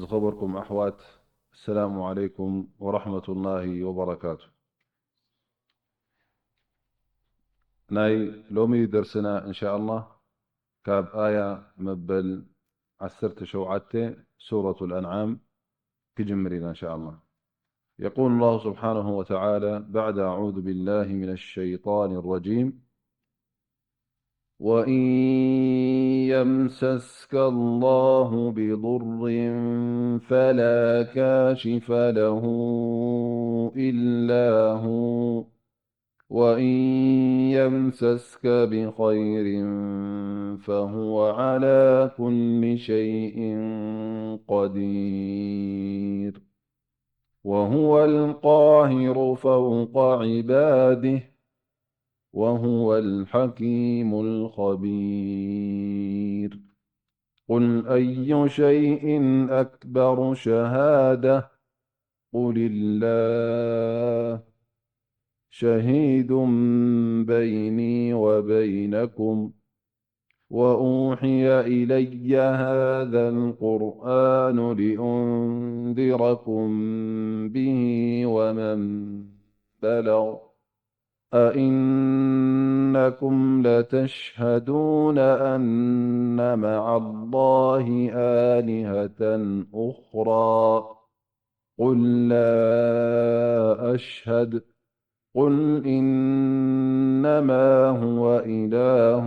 ዝኸበርኩም ኣሕዋት፣ السلام عليكم ورحمة الله وبركاته። ናይ ሎሚ ደርስና እንሻኣላህ ካብ ኣያ መበል ዓሰርተ ሸውዓተ ሱረቱል ኣንዓም ክጅምር ኢና እንሻኣላህ። يقول الله سبحانه وتعالى بعد أعوذ بالله من الشيطان الرجيم: وإن يمسسك الله بضر فلا كاشف له إلا هو، وإن يمسسك بخير فهو على كل شيء قدير، وهو القاهر فوق عباده، وهو الحكيم الخبير. قل أي شيء أكبر شهادة، قل الله، شهيد بيني وبينكم، وأوحي إلي هذا القرآن لأنذركم به ومن بلغ، أئنكم لتشهدون أن مع الله آلهة أخرى، قل لا أشهد، قل إنما هو إله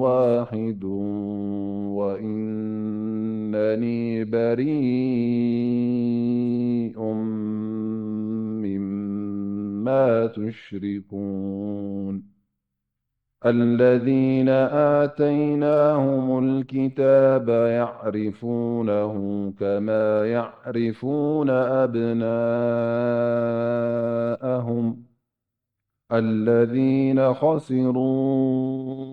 واحد وإنني بريء مما تشركون. الذين آتيناهم الكتاب يعرفونه كما يعرفون أبناءهم، الذين خسروا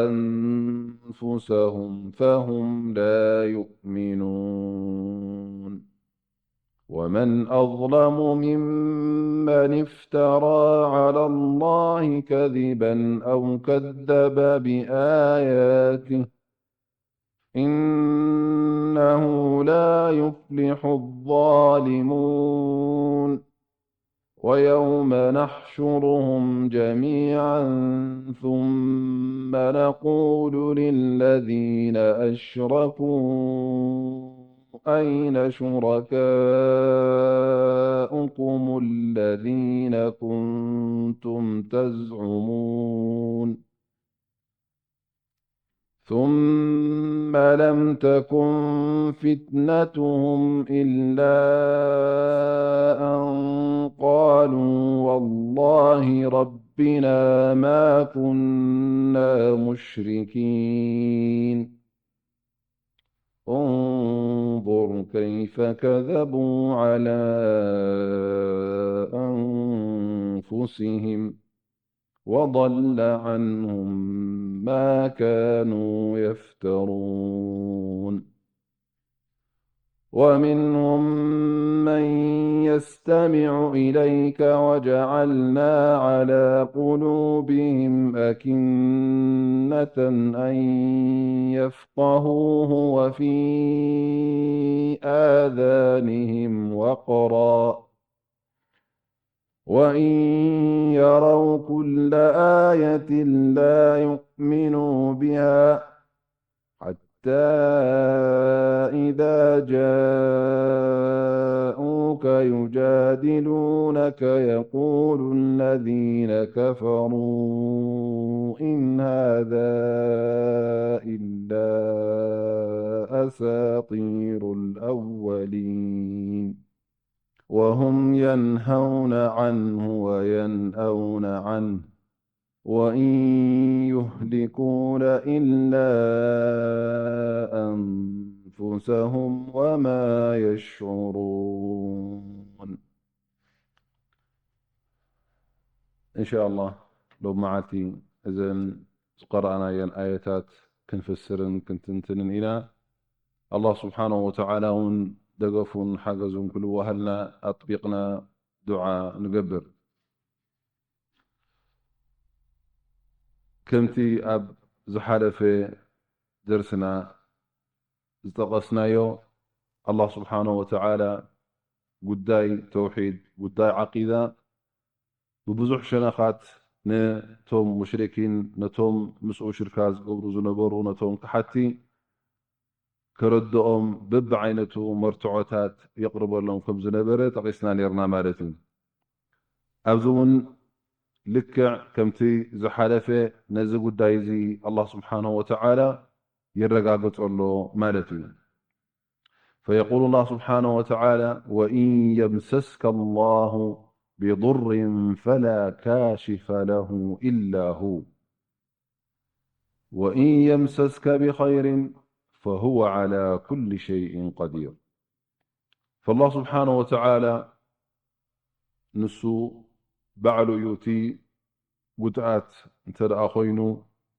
أنفسهم فهم لا يؤمنون. ومن أظلم ممن افترى على الله كذبا أو كذب بآياته، إنه لا يفلح الظالمون. ويوم نحشرهم جميعا ثم نقول للذين أشركوا أين شركاؤكم الذين كنتم تزعمون؟ ثم لم تكن فتنتهم إلا أن قالوا والله ربنا ما كنا مشركين. انظر كيف كذبوا على أنفسهم وضل عنهم ما كانوا يفترون. ومنهم من يستمع إليك وجعلنا على قلوبهم أكنة أن يفقهوه وفي آذانهم وقرا، وإن يروا كل آية لا يؤمنوا بها، حتى إذا جاءوك يجادلونك يقول الذين كفروا إن هذا إلا أساطير الأولين. وهم ينهون عنه وينأون عنه وإن يهلكون إلا أنفسهم وما يشعرون. إن شاء الله ሎሚ መዓልቲ እዘን ዝቐረኣናየን ኣየታት ክንፍስርን ክንትንትንን ኢና። ኣላህ ስብሓነሁ ወተዓላ እውን ደገፉን ሓገዙን ክልዋሃልና ኣጥቢቕና ዱዓ ንገብር። ከምቲ ኣብ ዝሓለፈ ደርስና ዝጠቐስናዮ፣ ኣላህ ስብሓነሁ ወተዓላ ጉዳይ ተውሒድ፣ ጉዳይ ዓቂዳ ብብዙሕ ሸነኻት ነቶም ሙሽሪኪን፣ ነቶም ምስኡ ሽርካ ዝገብሩ ዝነበሩ፣ ነቶም ከሓቲ ከረድኦም በብዓይነቱ መርትዖታት የቕርበሎም ከም ዝነበረ ጠቒስና ነይርና ማለት እዩ። ኣብዚ እውን ልክዕ ከምቲ ዝሓለፈ ነዚ ጉዳይ እዚ ኣላህ ስብሓነሁ ወተዓላ የረጋግጸሎ ማለት እዩ። فيقول الله سبحانه وتعالى: وإن يمسسك الله بضر فلا كاشف له إلا هو، وإن يمسسك بخير فهو على كل شيء قدير. فالله سبحانه وتعالى ንሱ ባዕሉ እዩ እቲ ጉድኣት እንተ ደኣ ኮይኑ፣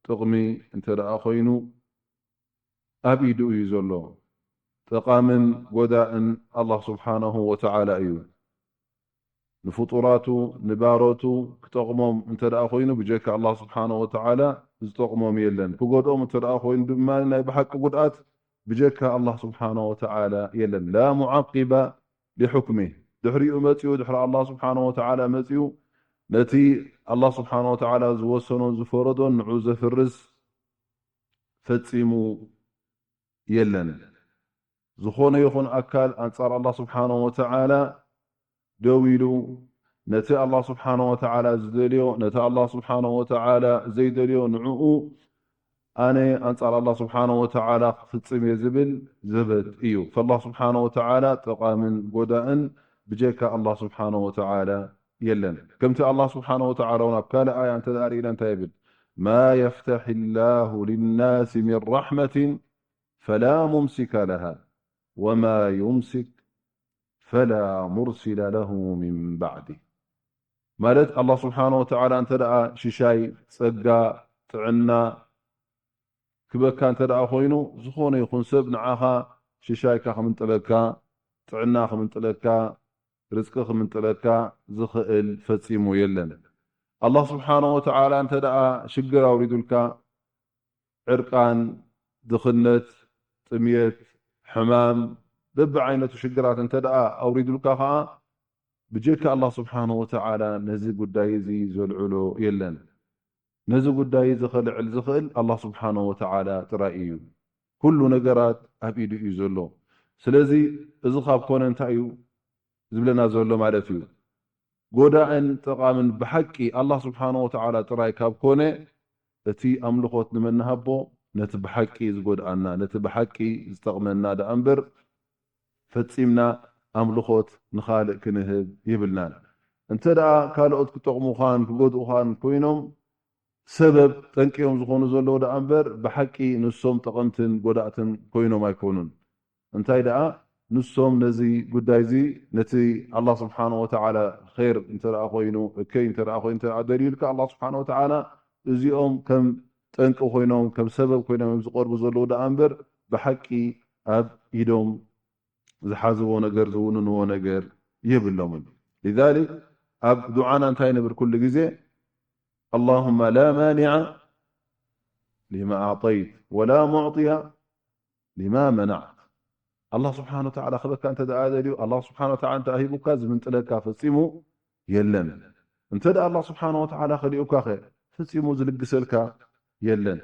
ጥቕሚ እንተ ደኣ ኮይኑ፣ ኣብ ኢዱ እዩ ዘሎ። ጠቓምን ጎዳእን ኣላህ ስብሓነሁ ወተዓላ እዩ። ንፍጡራቱ፣ ንባሮቱ ክጠቕሞም እንተ ደኣ ኮይኑ፣ ብጀካ ኣላህ ስብሓነሁ ወተዓላ ዝጠቕሞም የለን። ክጎድኦም እንተ ደኣ ኮይኑ ድማ፣ ናይ ብሓቂ ጉድኣት ብጀካ ኣላህ ስብሓነሁ ወተዓላ የለን። ላ ሙዓቂበ ሊሑክሚህ። ድሕሪኡ መጺኡ፣ ድሕሪ ኣላህ ስብሓነሁ ወተዓላ መጺኡ፣ ነቲ ኣላህ ስብሓነሁ ወተዓላ ዝወሰኖን ዝፈረዶን ንዑ ዘፍርስ ፈጺሙ የለን። ዝኾነ ይኹን ኣካል ኣንጻር ኣላህ ስብሓነሁ ወተዓላ ደው ኢሉ፣ ነቲ ኣላህ ስብሓነሁ ወተዓላ ዝደልዮ፣ ነቲ ኣላህ ስብሓነሁ ወተዓላ ዘይደልዮ፣ ንዕኡ ኣነ ኣንጻር ኣላህ ስብሓነሁ ወተዓላ ክፍጽም እየ ዝብል ዘበት እዩ። ፈላህ ስብሓነሁ ወተዓላ ጠቓምን ጎዳእን ብጀካ ኣላህ ስብሓነሁ ወተዓላ የለን። ከምቲ ኣላህ ስብሓነሁ ወተዓላ እውን ኣብ ካልእ ኣያ እንተ ደኣ ርኢና እንታይ ይብል? ማ የፍተሒ ላሁ ሊናሲ ሚን ራሕመትን ፈላ ሙምሲከ ለሃ ወማ ዩምሲክ ፈላ ሙርሲለ ለሁ ሚን ባዕዲህ። ማለት ኣላህ ስብሓነሁ ወተዓላ እንተ ደኣ ሽሻይ ጸጋ፣ ጥዕና ክበካ እንተ ደኣ ኮይኑ፣ ዝኾነ ይኹን ሰብ ንዓኻ ሽሻይካ ክምንጥለካ፣ ጥዕና ክምንጥለካ፣ ርዝቂ ክምንጥለካ ዝኽእል ፈጺሙ የለን። ኣላህ ስብሓነሁ ወተዓላ እንተ ደኣ ሽግር ኣውሪዱልካ፣ ዕርቃን፣ ድኽነት፣ ጥምየት፣ ሕማም፣ በብዓይነቱ ሽግራት እንተ ደኣ ኣውሪዱልካ ኸኣ፣ ብጀካ ኣላህ ስብሓነሁ ወተዓላ ነዚ ጉዳይ እዚ ዘልዕሎ የለን። ነዚ ጉዳይ እዚ ኸልዕል ዝኽእል ኣላህ ስብሓነሁ ወተዓላ ጥራይ እዩ። ኩሉ ነገራት ኣብ ኢዱ እዩ ዘሎ። ስለዚ እዚ ካብ ኮነ እንታይ እዩ ዝብለና ዘሎ ማለት እዩ? ጎዳእን ጠቓምን ብሓቂ ኣላህ ስብሓነሁ ወተዓላ ጥራይ ካብ ኮነ፣ እቲ ኣምልኾት ንመን ንሃቦ? ነቲ ብሓቂ ዝጎድኣና፣ ነቲ ብሓቂ ዝጠቕመና ደኣ እምበር፣ ፈጺምና ኣምልኾት ንኻልእ ክንህብ የብልናን። እንተ ደኣ ካልኦት ክጠቕሙኻን ክጎድኡኻን ኮይኖም፣ ሰበብ ጠንቂ እዮም ዝኾኑ ዘለዉ ደኣ እምበር፣ ብሓቂ ንሶም ጠቐምትን ጎዳእትን ኮይኖም ኣይኮኑን። እንታይ ደኣ ንሶም ነዚ ጉዳይ እዚ፣ ነቲ ኣላህ ስብሓነሁ ወተዓላ ኸይር እንተ ደኣ ኮይኑ፣ እከይ እንተ ደኣ ኮይኑ፣ እንተ ደኣ ደልዩልካ፣ ኣላህ ስብሓነሁ ወተዓላ እዚኦም ከም ጠንቂ ኮይኖም፣ ከም ሰበብ ኮይኖም እዮም ዝቐርቡ ዘለዉ ደኣ እምበር፣ ብሓቂ ኣብ ኢዶም ዝሓዝዎ ነገር፣ ዝውንንዎ ነገር የብሎምን። ሊዛሊክ ኣብ ዱዓና እንታይ ንብል ኩሉ ግዜ? ኣላሁመ ላ ማኒዐ ሊማ ኣዕጠይት ወላ ሙዕጢያ ሊማ መናዕት። ኣላህ ስብሓነ ወተዓላ ክበካ እንተ ደኣ ደልዩ፣ ኣላህ ስብሓነ ወተዓላ እንተ ሂቡካ ዝምንጥለካ ፈጺሙ የለን። እንተ ደኣ ኣላህ ስብሓነ ወተዓላ ከሊኡካኸ ፈጺሙ ዝልግሰልካ የለን።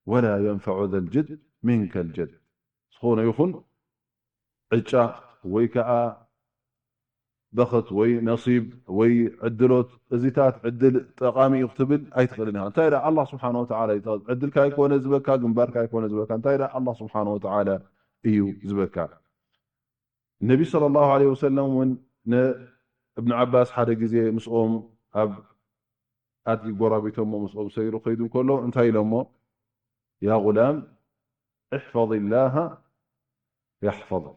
ወላ የንፈዑ ዘል ጀድ ሚንከል ጀድ። ዝኾነ ይኹን ዕጫ ወይ ከኣ በኸት ወይ ነሲብ ወይ ዕድሎት፣ እዚታት ዕድል ጠቓሚ እዩ ክትብል ኣይትኽእልን ኢኻ። እንታይ ደኣ ኣላህ ስብሓነ ወተዓላ እዩ ጠ-፣ ዕድልካ ኣይኮነ ዝበካ፣ ግንባርካ ኣይኮነ ዝበካ፣ እንታይ ደኣ ኣላህ ስብሓነ ወተዓላ እዩ ዝበካ። ነቢ ሰለላሁ ዐለይሂ ወሰለም እውን ንእብን ዓባስ ሓደ ግዜ ምስኦም ኣብ ኣድጊ ጎራቢቶሞ ምስኦም ሰይሩ ከይዱ እንከሎ እንታይ ኢሎሞ? ያ ጉላም፣ እሕፈظ ላሃ የሕፈظክ፣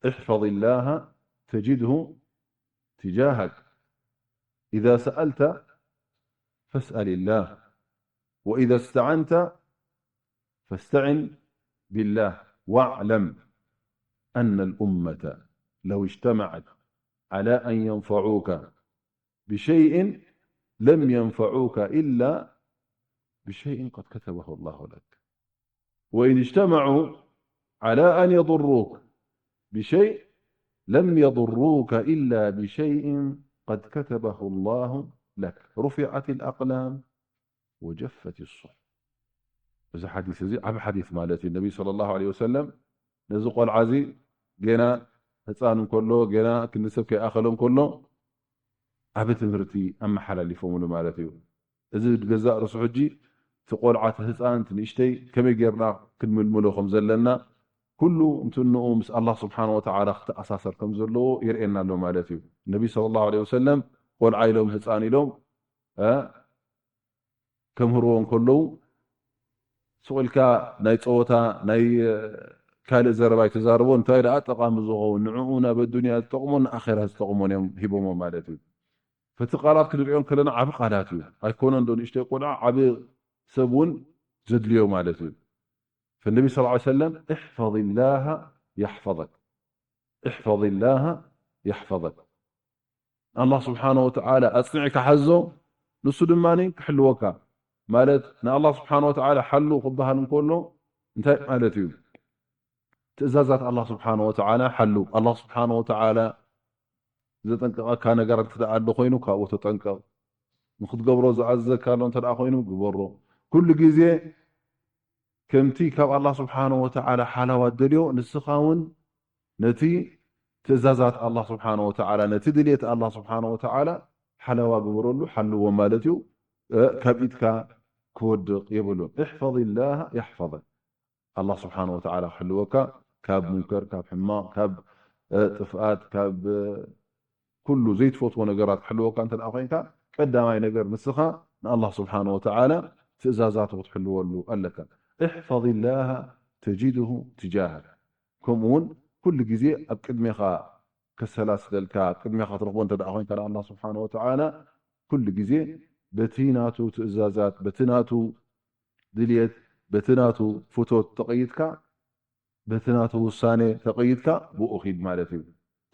እሕፈظ ላሃ ተጅድሁ ትጃሃክ፣ ኢዛ ሰኣልተ ፈስኣል ላህ፣ ወኢዛ እስተዓንተ ፈስተዒን ቢላህ፣ ወዕለም ኣነ ልኡመተ ለው እጅተመዐት ዐላ ኣን የንፈዑከ ብሸይእን ለም የንፈዑከ ኢላ ብሸይእን ቀድ ከተበሁ ላሁ ለክ። ወኢን እጅተመዑ ዐላ ኣን የضሩክ ብሸይእ ለም የضሩከ ኢላ ብሸይእ ቀድ ከተበሁ ላሁ ለክ ሩፊዐት ልኣቅላም ወጀፈት ሱሑፍ። እዚ ሓዲስ እዚ ዓቢ ሓዲስ ማለት እዩ። ነቢ ሰለላሁ ዐለይሂ ወሰለም ነዚ ቆልዓ እዚ ገና ህፃን እንከሎ፣ ገና ክንዲ ሰብ ከይኣኸለ እንከሎ ዓቢ ትምህርቲ ኣመሓላሊፎምሉ ማለት እዩ። እዚ ገዛእ ርእሱ ሕጂ እቲ ቆልዓ፣ እቲ ህፃን፣ እቲ ንእሽተይ ከመይ ጌርና ክንምልምሎ ከም ዘለና ኩሉ እንትንኡ ምስ ኣላህ ስብሓነ ወተዓላ ክተኣሳሰር ከም ዘለዎ የርእየና ኣሎ ማለት እዩ። ነቢ ሰለላሁ ዐለይሂ ወሰለም ቆልዓ ኢሎም ህፃን ኢሎም እ ከምህርዎ እንከለዉ ስቕ ኢልካ ናይ ፀወታ ናይ ካልእ ዘረባ ኣይተዛርቦ፣ እንታይ ደኣ ጠቓሚ ዝኸውን ንዕኡ ናብ ኣዱንያ ዝጠቕሞን ንኣኼራ ዝጠቕሞን እዮም ሂቦሞ ማለት እዩ። ፈቲ ቃላት ክንሪኦ ከለና ዓቢ ቃላት እዩ። ኣይኮነን ዶ ንእሽተይ ቆልዓ ዓቢ ሰብ እውን ዘድልዮ ማለት እዩ። ፈነቢ ስ ሰለም እሕፈظ ላሃ የሕፈظክ፣ እሕፈظ ላሃ የሕፈظክ። ኣላህ ስብሓነ ወተዓላ ኣጽኒዕካ ሓዞ፣ ንሱ ድማ ክሕልወካ። ማለት ንኣላህ ስብሓነ ወተዓላ ሓሉ ክበሃል እንከሎ እንታይ ማለት እዩ? ትእዛዛት ኣላህ ስብሓነ ወተዓላ ሓሉ። ኣላህ ስብሓነ ወተዓላ ዘጠንቀቐካ ነገራት እንተ ደኣ ኣሎ ኮይኑ ካብኡ ተጠንቀቕ። ንኽትገብሮ ዝኣዘዘካ ኣሎ እንተ ደኣ ኮይኑ ግበሮ። ኩሉ ግዜ ከምቲ ካብ ኣላህ ስብሓነ ወተዓላ ሓላዋ ትደልዮ ንስኻ እውን ነቲ ትእዛዛት ኣላህ ስብሓነ ወተዓላ፣ ነቲ ድልየት ኣላህ ስብሓነ ወተዓላ ሓላዋ ግበረሉ፣ ሓልዎ ማለት እዩ። እ፣ ካብ ኢድካ ክወድቕ የብሉን። እሕፈظ ላሃ የሕፈظክ። ኣላህ ስብሓነ ወተዓላ ክሕልወካ ካብ ሙንከር፣ ካብ ሕማቕ፣ ካብ፣ እ፣ ጥፍኣት፣ ካብ፣ እ፣ ኩሉ ዘይትፈትዎ ነገራት ክሕልወካ እንተ ደኣ ኮይንካ፣ ቀዳማይ ነገር ንስኻ ንኣላህ ስብሓነ ወተዓላ ትእዛዛቱ ክትሕልወሉ ኣለካ። እሕፈظ ላሃ ተጅድሁ ትጃሃክ። ከምኡ እውን ኩሉ ግዜ ኣብ ቅድሜኻ ከሰላስለልካ፣ ኣብ ቅድሜኻ ትረኽቦ እንተ ደኣ ኮይንካ ንኣላህ ስብሓነ ወተዓላ ኩሉ ግዜ በቲ ናቱ ትእዛዛት፣ በቲ ናቱ ድልየት፣ በቲ ናቱ ፍቶት ተቐይድካ፣ በቲ ናቱ ውሳኔ ተቐይድካ ብኡ ኺድ ማለት እዩ።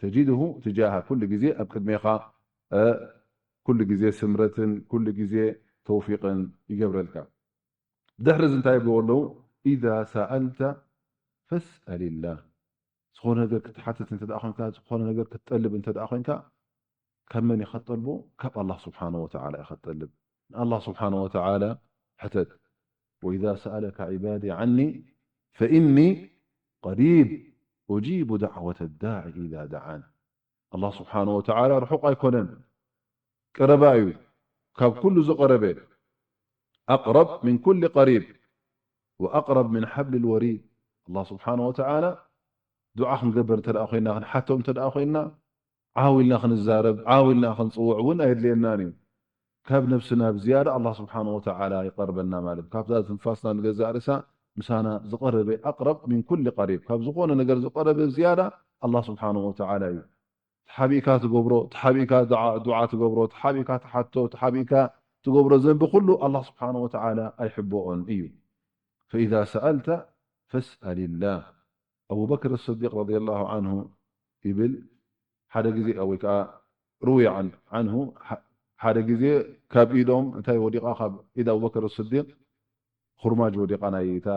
ተጅድሁ ትጃሃክ፣ ኩሉ ግዜ ኣብ ቅድሜኻ፣ እ፣ ኩሉ ግዜ ስምረትን ኩሉ ግዜ ተውፊቕን ይገብረልካ። ድሕሪ እዚ እንታይ ይብልዎ ኣለዉ? ኢዛ ሰኣልተ ፈስኣልላህ። ዝኾነ ነገር ክትሓትት እንተ ደኣ ኮይንካ፣ ዝኾነ ነገር ክትጠልብ እንተ ደኣ ኮይንካ፣ ካብ መን ኢኻ ትጠልቦ? ካብ ኣላህ ስብሓነ ወተዓላ ኢኻ ትጠልብ። ንኣላህ ስብሓነ ወተዓላ ሕተት። ወኢዛ ሰኣለካ ዒባዲ ዓኒ ፈኢኒ ቀሪብ ኡጂቡ ዳዕወተ ዳዒ ኢዛ ደዓን። ኣላህ ስብሓነ ወተዓላ ርሑቕ ኣይኮነን፣ ቀረባ እዩ፣ ካብ ኩሉ ዝቐረበ። ኣቅረብ ምን ኩሊ ቀሪብ ወኣቅረብ ምን ሓብሊ ልወሪድ። ኣላህ ስብሓነ ወተዓላ ዱዓ ክንገብር እንተ ደኣ ኮይንና፣ ክንሓቶም እንተ ደኣ ኮይንና፣ ዓው ኢልና ክንዛረብ፣ ዓው ኢልና ክንጽውዕ እውን ኣየድልየናን እዩ። ካብ ነብስና ብዝያዳ ኣላህ ስብሓነ ወተዓላ ይቐርበና ማለት እዩ። ካብዛ ትንፋስና ንገዛእ ርእሳ ምሳና ዝቐረበ፣ ኣቅረብ ሚን ኩሊ ቀሪብ፣ ካብ ዝኾነ ነገር ዝቐረበ ብዝያዳ ኣላህ ስብሓነ ወተዓላ እዩ። ተሓቢእካ ትገብሮ፣ ተሓቢእካ ዱዓ፣ ዱዓ ትገብሮ፣ ተሓቢእካ ትሓቶ፣ ተሓቢእካ ትገብሮ ዘንቢ ኩሉ ኣላህ ስብሓነ ወተዓላ ኣይሕብኦን እዩ። ፈኢዛ ሰኣልተ ፈስኣልላህ። ኣቡበክር ስዲቅ ረዲየላሁ ዓንሁ ይብል፣ ሓደ ግዜ፣ ወይ ከዓ ሩውየ ዓን-፣ ዓንሁ፣ ሓ-፣ ሓደ ግዜ ካብ ኢዶም እንታይ ወዲቓ፣ ካብ ኢድ ኣቡበክር ስዲቅ ኹርማጅ ወዲቓ፣ ናይ እታ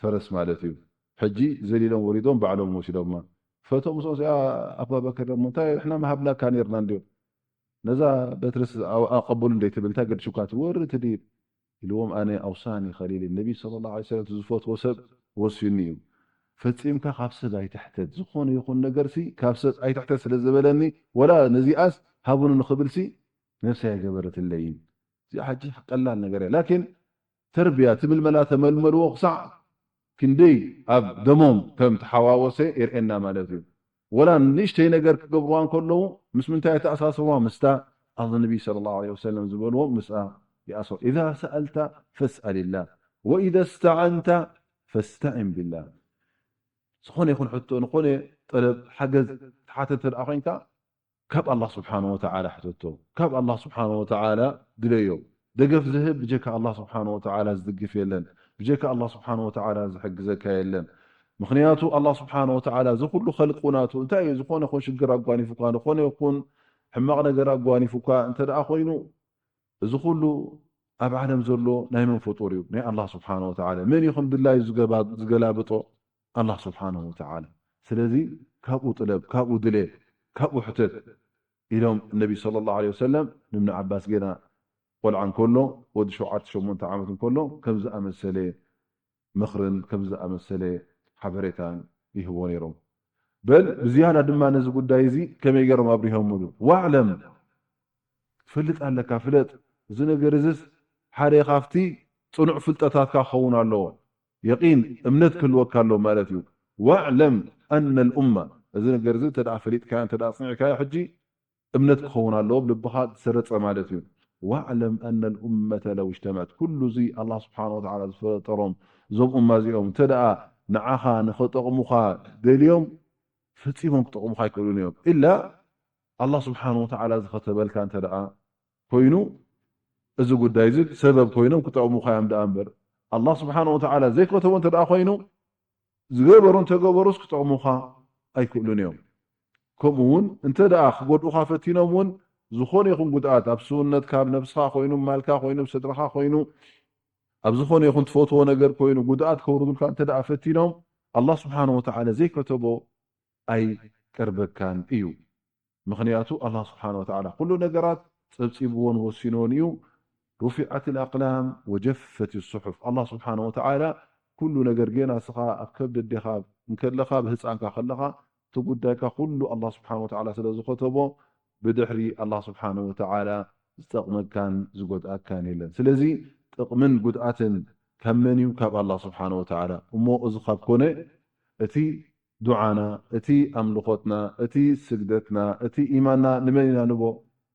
ፈረስ ማለት እዩ። ሕጂ ዘሊሎም ወሪዶም ባዕሎም ወሲዶማ። ፈቶም ምስኦም፣ "ያ ኣባበክር፣ እሞ እንታይ ንሕና ምሃብናካ ነይርና እንድዮ? ነዛ በትርስ ኣው-፣ ኣቐብሉ እንዴ ትብል፣ እንታይ ገድሹካ ትወሪ ትድይብ?" ኢልዎም፣ "ኣነ ኣውሳኒ ኸሊል፣ ነቢ ሰለላሁ ዐለይሂ ወሰለም ዝፈትዎ ሰብ ወሲኒ እዩ። ፈጺምካ ካብ ሰብ ኣይትሕተት፣ ዝኾነ ይኹን ነገርሲ ካብ ሰብ ኣይትሕተት ስለ ዝበለኒ፣ ወላ ነዚኣስ ሃቡኒ ንኽብልሲ ነብሰይ ኣይገበረትለይን። እዚኣ ሕጂ ቀላል ነገር እያ። ላኪን ተርቢያ፣ እቲ ምልመላ ተመልመልዎ ክሳዕ ክንደይ ኣብ ደሞም ከም ተሓዋወሰ የርእየና ማለት እዩ። ወላ ንእሽተይ ነገር ክገብርዋ እንከለዉ ምስ ምንታይ ተኣሳስርዋ? ምስታ ኣዚ ነቢ ሰለላሁ ዐለይሂ ወሰለም ዝበልዎ ምስኣ ይኣስሮ። ኢዛ ሰኣልተ ፈስኣልላህ ወኢዛ እስተዓንተ ፈስተዒን ቢላህ። ዝኾነ ይኹን ሕቶ፣ ንኾነ ጠለብ ሓገዝ ትሓተት እንተ ደኣ ኮይንካ፣ ካብ ኣላህ ስብሓነ ወተዓላ ሕተቶ፣ ካብ ኣላህ ስብሓነ ወተዓላ ድለዮ። ደገፍ ዝህብ ብጀካ ኣላህ ስብሓነ ወተዓላ ዝድግፍ የለን። ብጀካ ኣላህ ስብሓነ ወተዓላ ዝሕግዘካ የለን። ምኽንያቱ ኣላህ ስብሓነ ወተዓላ እዚ ኩሉ ኸልቁ ናቱ እንታይ እዩ? ዝኾነ ይኹን ሽግር ኣጓኒፉካ፣ ዝኾነ ይኹን ሕማቕ ነገር ኣጓኒፉካ እንተ ደኣ ኮይኑ፣ እዚ ኩሉ ኣብ ዓለም ዘሎ ናይ መን ፍጡር እዩ? ናይ ኣላህ ስብሓነ ወተዓላ። መን እዩ ከም ድላዩ ዝገባ-፣ ዝገላብጦ? ኣላህ ስብሓነሁ ወተዓላ። ስለዚ ካብኡ ጥለብ፣ ካብኡ ድለ፣ ካብኡ ሕተት ኢሎም ነቢ ሰለላሁ ዐለይሂ ወሰለም ንእብኒ ዓባስ ገና ቆልዓ እንከሎ፣ ወዲ ሸውዓተ ሸሞንተ ዓመት እንከሎ ከም ዝኣመሰለ ምኽርን ከም ዝኣመሰለ ሓበሬታን ይህቦ ነይሮም። በል ብዝያዳ ድማ ነዚ ጉዳይ እዚ ከመይ ገይሮም ኣብሪሆምሉ? "ዋዕለም፣ ትፈልጥ ኣለካ፣ ፍለጥ፣ እዚ ነገር እዚስ ሓደ ካብቲ ጽኑዕ ፍልጠታትካ ክኸውን ኣለዎ፣ የቂን እምነት ክህልወካ ኣለዎ ማለት እዩ። ዋዕለም ኣነ ልኡማ፣ እዚ ነገር እዚ እንተ ደኣ ፈሊጥካዮ፣ እንተ ደኣ ኣጽኒዕካዮ፣ ሕጂ እምነት ክኸውን ኣለዎ፣ ብልብኻ ዝሰረጸ ማለት እዩ። ዋዕለም ኣነ ልኡመተ ለው እጅተመዐት፣ ኩሉ እዚ ኣላህ ስብሓነ ወተዓላ ዝፈጠሮም እዞም ኡማ እዚኦም እንተ ደኣ ንዓኻ ንኸጠቕሙኻ ደልዮም፣ ፈጺሞም ክጠቕሙኻ ኣይክእሉን እዮም። ኢላ ኣላህ ስብሓነ ወተዓላ ዝኸተበልካ እንተ ደኣ ኮይኑ፣ እዚ ጉዳይ እዚ ሰበብ ኮይኖም ክጠቕሙኻ እዮም ደኣ እምበር፣ ኣላህ ስብሓነ ወተዓላ ዘይከተቦ እንተ ደኣ ኮይኑ፣ ዝገበሩ እንተገበሩስ ክጠቕሙኻ ኣይክእሉን እዮም። ከምኡ እውን እንተ ደኣ ክጎድኡኻ ፈቲኖም እውን፣ ዝኾነ ይኹን ጉድኣት ኣብ ስውነትካ፣ ኣብ ነብስኻ ኮይኑ፣ ማልካ ኮይኑ፣ ኣብ ስድራኻ ኮይኑ፣ ኣብ ዝኾነ ይኹን ትፈትዎ ነገር ኮይኑ ጉድኣት ከውርዱልካ እንተ ደኣ ፈቲኖም፣ ኣላህ ስብሓነ ወተዓላ ዘይከተቦ ኣይቀርበካን እዩ። ምኽንያቱ ኣላህ ስብሓነ ወተዓላ ኩሉ ነገራት ጸብጺብዎን ወሲንዎን እዩ። ሩፊዐት ልኣቅላም ወጀፈት ሱሑፍ። ኣላህ ስብሓነ ወተዓላ ኩሉ ነገር፣ ጌና እስኻ ኣብ ከብዲ ኣዴኻ እንከለኻ፣ ብህፃንካ ከለኻ፣ እቲ ጉዳይካ ኩሉ ኣላህ ስብሓነ ወተዓላ ስለ ዝኸተቦ፣ ብድሕሪ ኣላህ ስብሓነ ወተዓላ ዝጠቕመካን ዝጎድኣካን የለን። ስለዚ ጥቕምን ጉድኣትን ካብ መን እዩ? ካብ ኣላህ ስብሓነ ወተዓላ። እሞ እዚ ካብ ኮነ፣ እቲ ዱዓና፣ እቲ ኣምልኾትና፣ እቲ ስግደትና፣ እቲ ኢማንና ንመን ኢና ንቦ?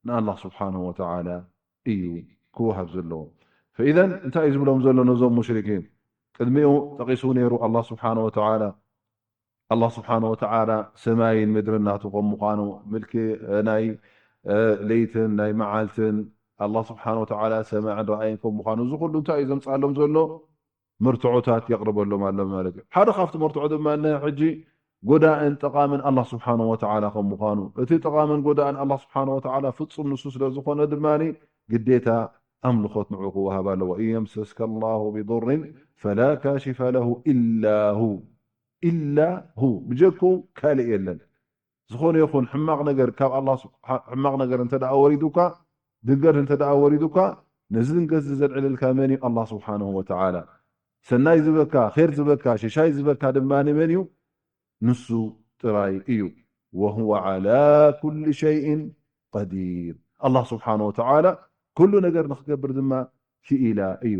ንኣላህ ስብሓነሁ ወተዓላ እዩ ክወሃብ ዘለዎ። ፈኢዘን እንታይ እዩ ዝብሎም ዘሎ ነዞም ሙሽሪኪን? ቅድሚኡ ጠቒሱ ነይሩ ኣላህ ስብሓነሁ ወተዓላ። ኣላህ ስብሓነሁ ወተዓላ ሰማይን ምድርን ናቱ ከም ምዃኑ፣ ምልኪ ናይ፣ እ፣ ለይትን ናይ መዓልትን ኣላህ ስብሓነሁ ወተዓላ ሰማዕን ረኣይን ከም ምዃኑ፣ እዚ ኩሉ እንታይ እዩ ዘምጽኣሎም ዘሎ? መርትዖታት የቕርበሎም ኣሎ ማለት እዩ። ሓደ ካብቲ መርትዖ ድማ ነ-፣ ሕጂ ጎዳእን ጠቓምን ኣላህ ስብሓነሁ ወተዓላ ከም ምዃኑ፣ እቲ ጠቓምን ጎዳእን ኣላህ ስብሓነሁ ወተዓላ ፍጹም ንሱ ስለ ዝኾነ ድማ ግዴታ ኣምልኾት ንዑ ክወሃብ ኣለዎ። "እን የምሰስከ ላሁ ቢዱሪን ፈላ ካሽፈ ለሁ ኢላ ሁ፣ ኢላ ሁ፣ ብጀክኡ ካልእ የለን።" ዝኾነ ይኹን ሕማቕ ነገር ካብ ኣላህ ስብ-፣ ሕ-፣ ሕማቕ ነገር እንተ ደኣ ወሪዱካ፣ ድንገት እንተ ደኣ ወሪዱካ፣ ነዚ ድንገት እዚ ዘልዕለልካ መን እዩ? ኣላህ ስብሓነሁ ወተዓላ። ሰናይ ዝበካ፣ ኼር ዝበካ፣ ሽሻይ ዝበካ ድማ ንመን እዩ? ንሱ ጥራይ እዩ። "ወሁወ ዓላ ኩሊ ሸይእን ቀዲር።" ኣላህ ስብሓነሁ ወተዓላ ኩሉ ነገር ንኽገብር ድማ ክኢላ እዩ።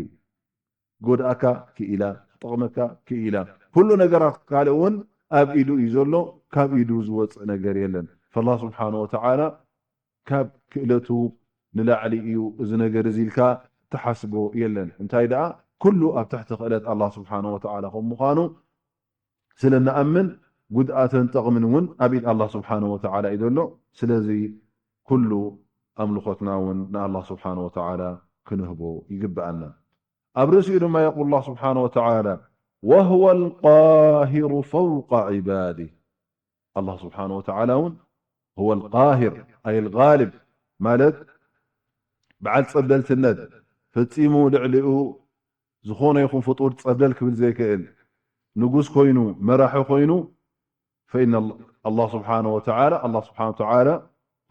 ጎድኣካ ክኢላ፣ ክጠቕመካ ክኢላ። ኩሉ ነገራት ካልእ እውን ኣብ ኢዱ እዩ ዘሎ፣ ካብ ኢዱ ዝወፅእ ነገር የለን። ፈላህ ስብሓነ ወተዓላ ካብ ክእለቱ ንላዕሊ እዩ እዚ ነገር እዚ ኢልካ ትሓስቦ የለን። እንታይ ደኣ ኩሉ ኣብ ትሕቲ ክእለት ኣላህ ስብሓነ ወተዓላ ከም ምዃኑ ስለ ንኣምን፣ ጉድኣትን ጠቕምን እውን ኣብ ኢድ ኣላህ ስብሓነ ወተዓላ እዩ ዘሎ። ስለዚ ኩሉ ኣምልኾትና እውን ንኣላህ ስብሓነ ወተዓላ ክንህቦ ይግብኣና። ኣብ ርእሲኡ ድማ የቁል ኣላህ ስብሓነ ወተዓላ፣ "ወሁወ ልቃሂሩ ፈውቀ ዒባዲህ።" ኣላህ ስብሓነ ወተዓላ እውን ሁወ ልቃሂር፣ ኣይ ልጋልብ፣ ማለት በዓል ጸብለልትነት፣ ፈጺሙ ልዕሊኡ ዝኾነ ይኹን ፍጡር ጸብለል ክብል ዘይክእል፣ ንጉስ ኮይኑ፣ መራሒ ኮይኑ፣ ፈኢነ ኣላህ ስብሓነ ወተዓላ፣ ኣላህ ስብሓነ ወተዓላ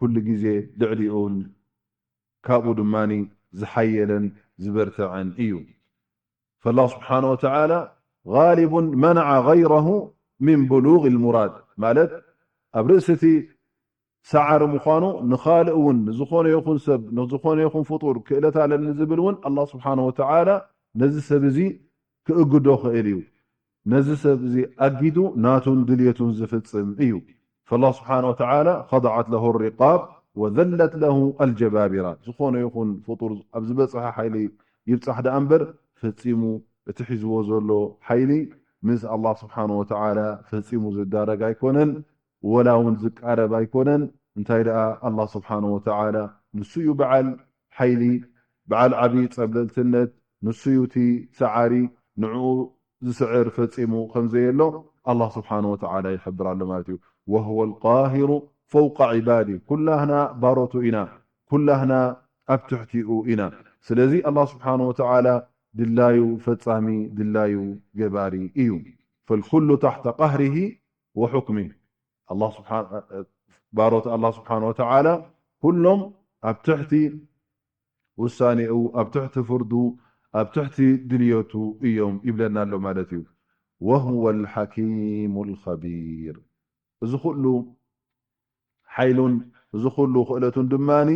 ኩሉ ግዜ ልዕሊኡን ካብኡ ድማ ዝሓየለን ዝበርትዐን እዩ። ፈላህ ስብሓነ ወተዓላ ጋሊቡን መነዐ ገይረሁ ሚን ብሉግ ልሙራድ፣ ማለት ኣብ ርእሲ እቲ ሰዓሪ ምዃኑ፣ ንኻልእ እውን፣ ንዝኾነ ይኹን ሰብ፣ ንዝኾነ ይኹን ፍጡር ክእለት ኣለኒ ዝብል እውን፣ ኣላህ ስብሓነ ወተዓላ ነዚ ሰብ እዚ ክእግዶ ክእል እዩ። ነዚ ሰብ እዚ ኣጊዱ ናቱን ድልየቱን ዝፍጽም እዩ። ፈላህ ስብሓነ ወተዓላ ኸደዐት ለሁ ሪቃብ ወዘለት ለሁ ኣልጀባቢራ። ዝኾነ ይኹን ፍጡር ኣብ ዝበጽሐ ሓይሊ ይብጻሕ ደኣ እምበር፣ ፈጺሙ እቲ ሒዝዎ ዘሎ ሓይሊ ምስ ኣላህ ስብሓነ ወተዓላ ፈጺሙ ዝዳረግ ኣይኮነን። ወላ እውን ዝቃረብ ኣይኮነን። እንታይ ደኣ ኣላህ ስብሓነ ወተዓላ ንሱ እዩ በዓል ሓይሊ፣ በዓል ዓቢ ጸብለልትነት፣ ንሱ እዩ እቲ ሰዓሪ፣ ንዕኡ ዝስዕር ፈጺሙ ከም ዘየሎ ኣላህ ስብሓነ ወተዓላ ይሕብር ኣሎ ማለት እዩ። ወሁወ ልቃሂሩ ፈውቀ ዒባዲ፣ ኩላህና ባሮቱ ኢና፣ ኩላህና ኣብ ትሕቲኡ ኢና። ስለዚ ኣላህ ስብሓነ ወተዓላ ድላዩ ፈጻሚ፣ ድላዩ ገባሪ እዩ። ፈልኩሉ ታሕተ ቀህሪሂ وحكمه። ኣላህ ስብሓን-፣ ባሮት ኣላህ ስብሓን ወተዓላ ኩሎም ኣብ ትሕቲ ውሳኔኡ፣ ኣብ ትሕቲ ፍርዱ፣ ኣብ ትሕቲ ድልየቱ እዮም ይብለና ኣሎ ማለት እዩ። وهو الحكيم الخبير። እዚ ኩሉ ሓይሉን እዚ ኩሉ ክእለቱን ድማኒ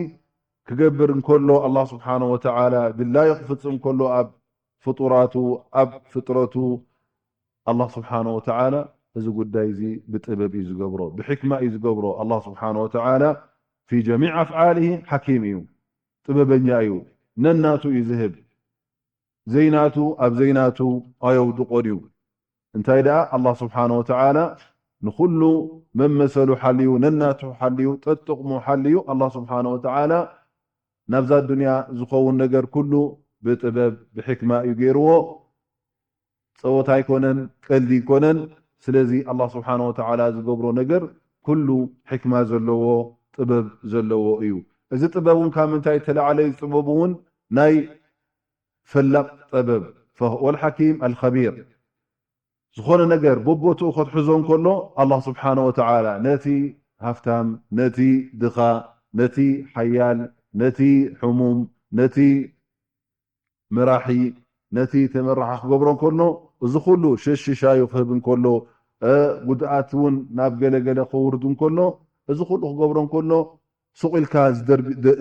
ክገብር እንከሎ፣ ኣላህ ስብሓነ ወተዓላ ድላዩ ክፍጽም ከሎ ኣብ ፍጡራቱ፣ ኣብ ፍጥረቱ፣ ኣላህ ስብሓነ ወተዓላ እዚ ጉዳይ እዚ ብጥበብ እዩ ዝገብሮ፣ ብሕክማ እዩ ዝገብሮ። ኣላህ ስብሓነ ወተዓላ في جميع أفعاله حكيم እዩ፣ ጥበበኛ እዩ። ነናቱ እዩ ዝህብ፣ ዘይናቱ ኣብ ዘይናቱ ኣየውድቆን እዩ። እንታይ ደኣ ኣላህ ስብሓነ ወተዓላ ንኹሉ መመሰሉ ሓልዩ፣ ነናቱ ሓልዩ፣ ጠጥቕሙ ሓልዩ፣ ኣላህ ስብሓነ ወተዓላ ናብዛ ዱንያ ዝኸውን ነገር ኩሉ ብጥበብ ብሕክማ እዩ ገይርዎ። ጸወታ ኣይኮነን፣ ቀልዲ ኣይኮነን። ስለዚ ኣላህ ስብሓነ ወተዓላ ዝገብሮ ነገር ኩሉ ሕክማ ዘለዎ፣ ጥበብ ዘለዎ እዩ። እዚ ጥበብ እውን ካብ ምንታይ ተላዕለ እዩ? ጥበብ እውን ናይ ፈላቕ ጥበብ፣ فهو الحكيم الخبير። ዝኾነ ነገር በቦትኡ ከትሕዞ እንከሎ ኣላህ ስብሓነ ወተዓላ ነቲ ሃፍታም፣ ነቲ ድኻ፣ ነቲ ሓያል፣ ነቲ ሕሙም፣ ነቲ መራሒ፣ ነቲ ተመራሒ ክገብሮ እንከሎ፣ እዚ ኩሉ ሸሽሻዩ ክህብ እንከሎ፣ እ፣ ጉድኣት እውን ናብ ገለገለ ከውርድ እንከሎ፣ እዚ ኩሉ ክገብሮ እንከሎ፣ ሱቕ ኢልካ ዝደርቢ-፣ ደ-፣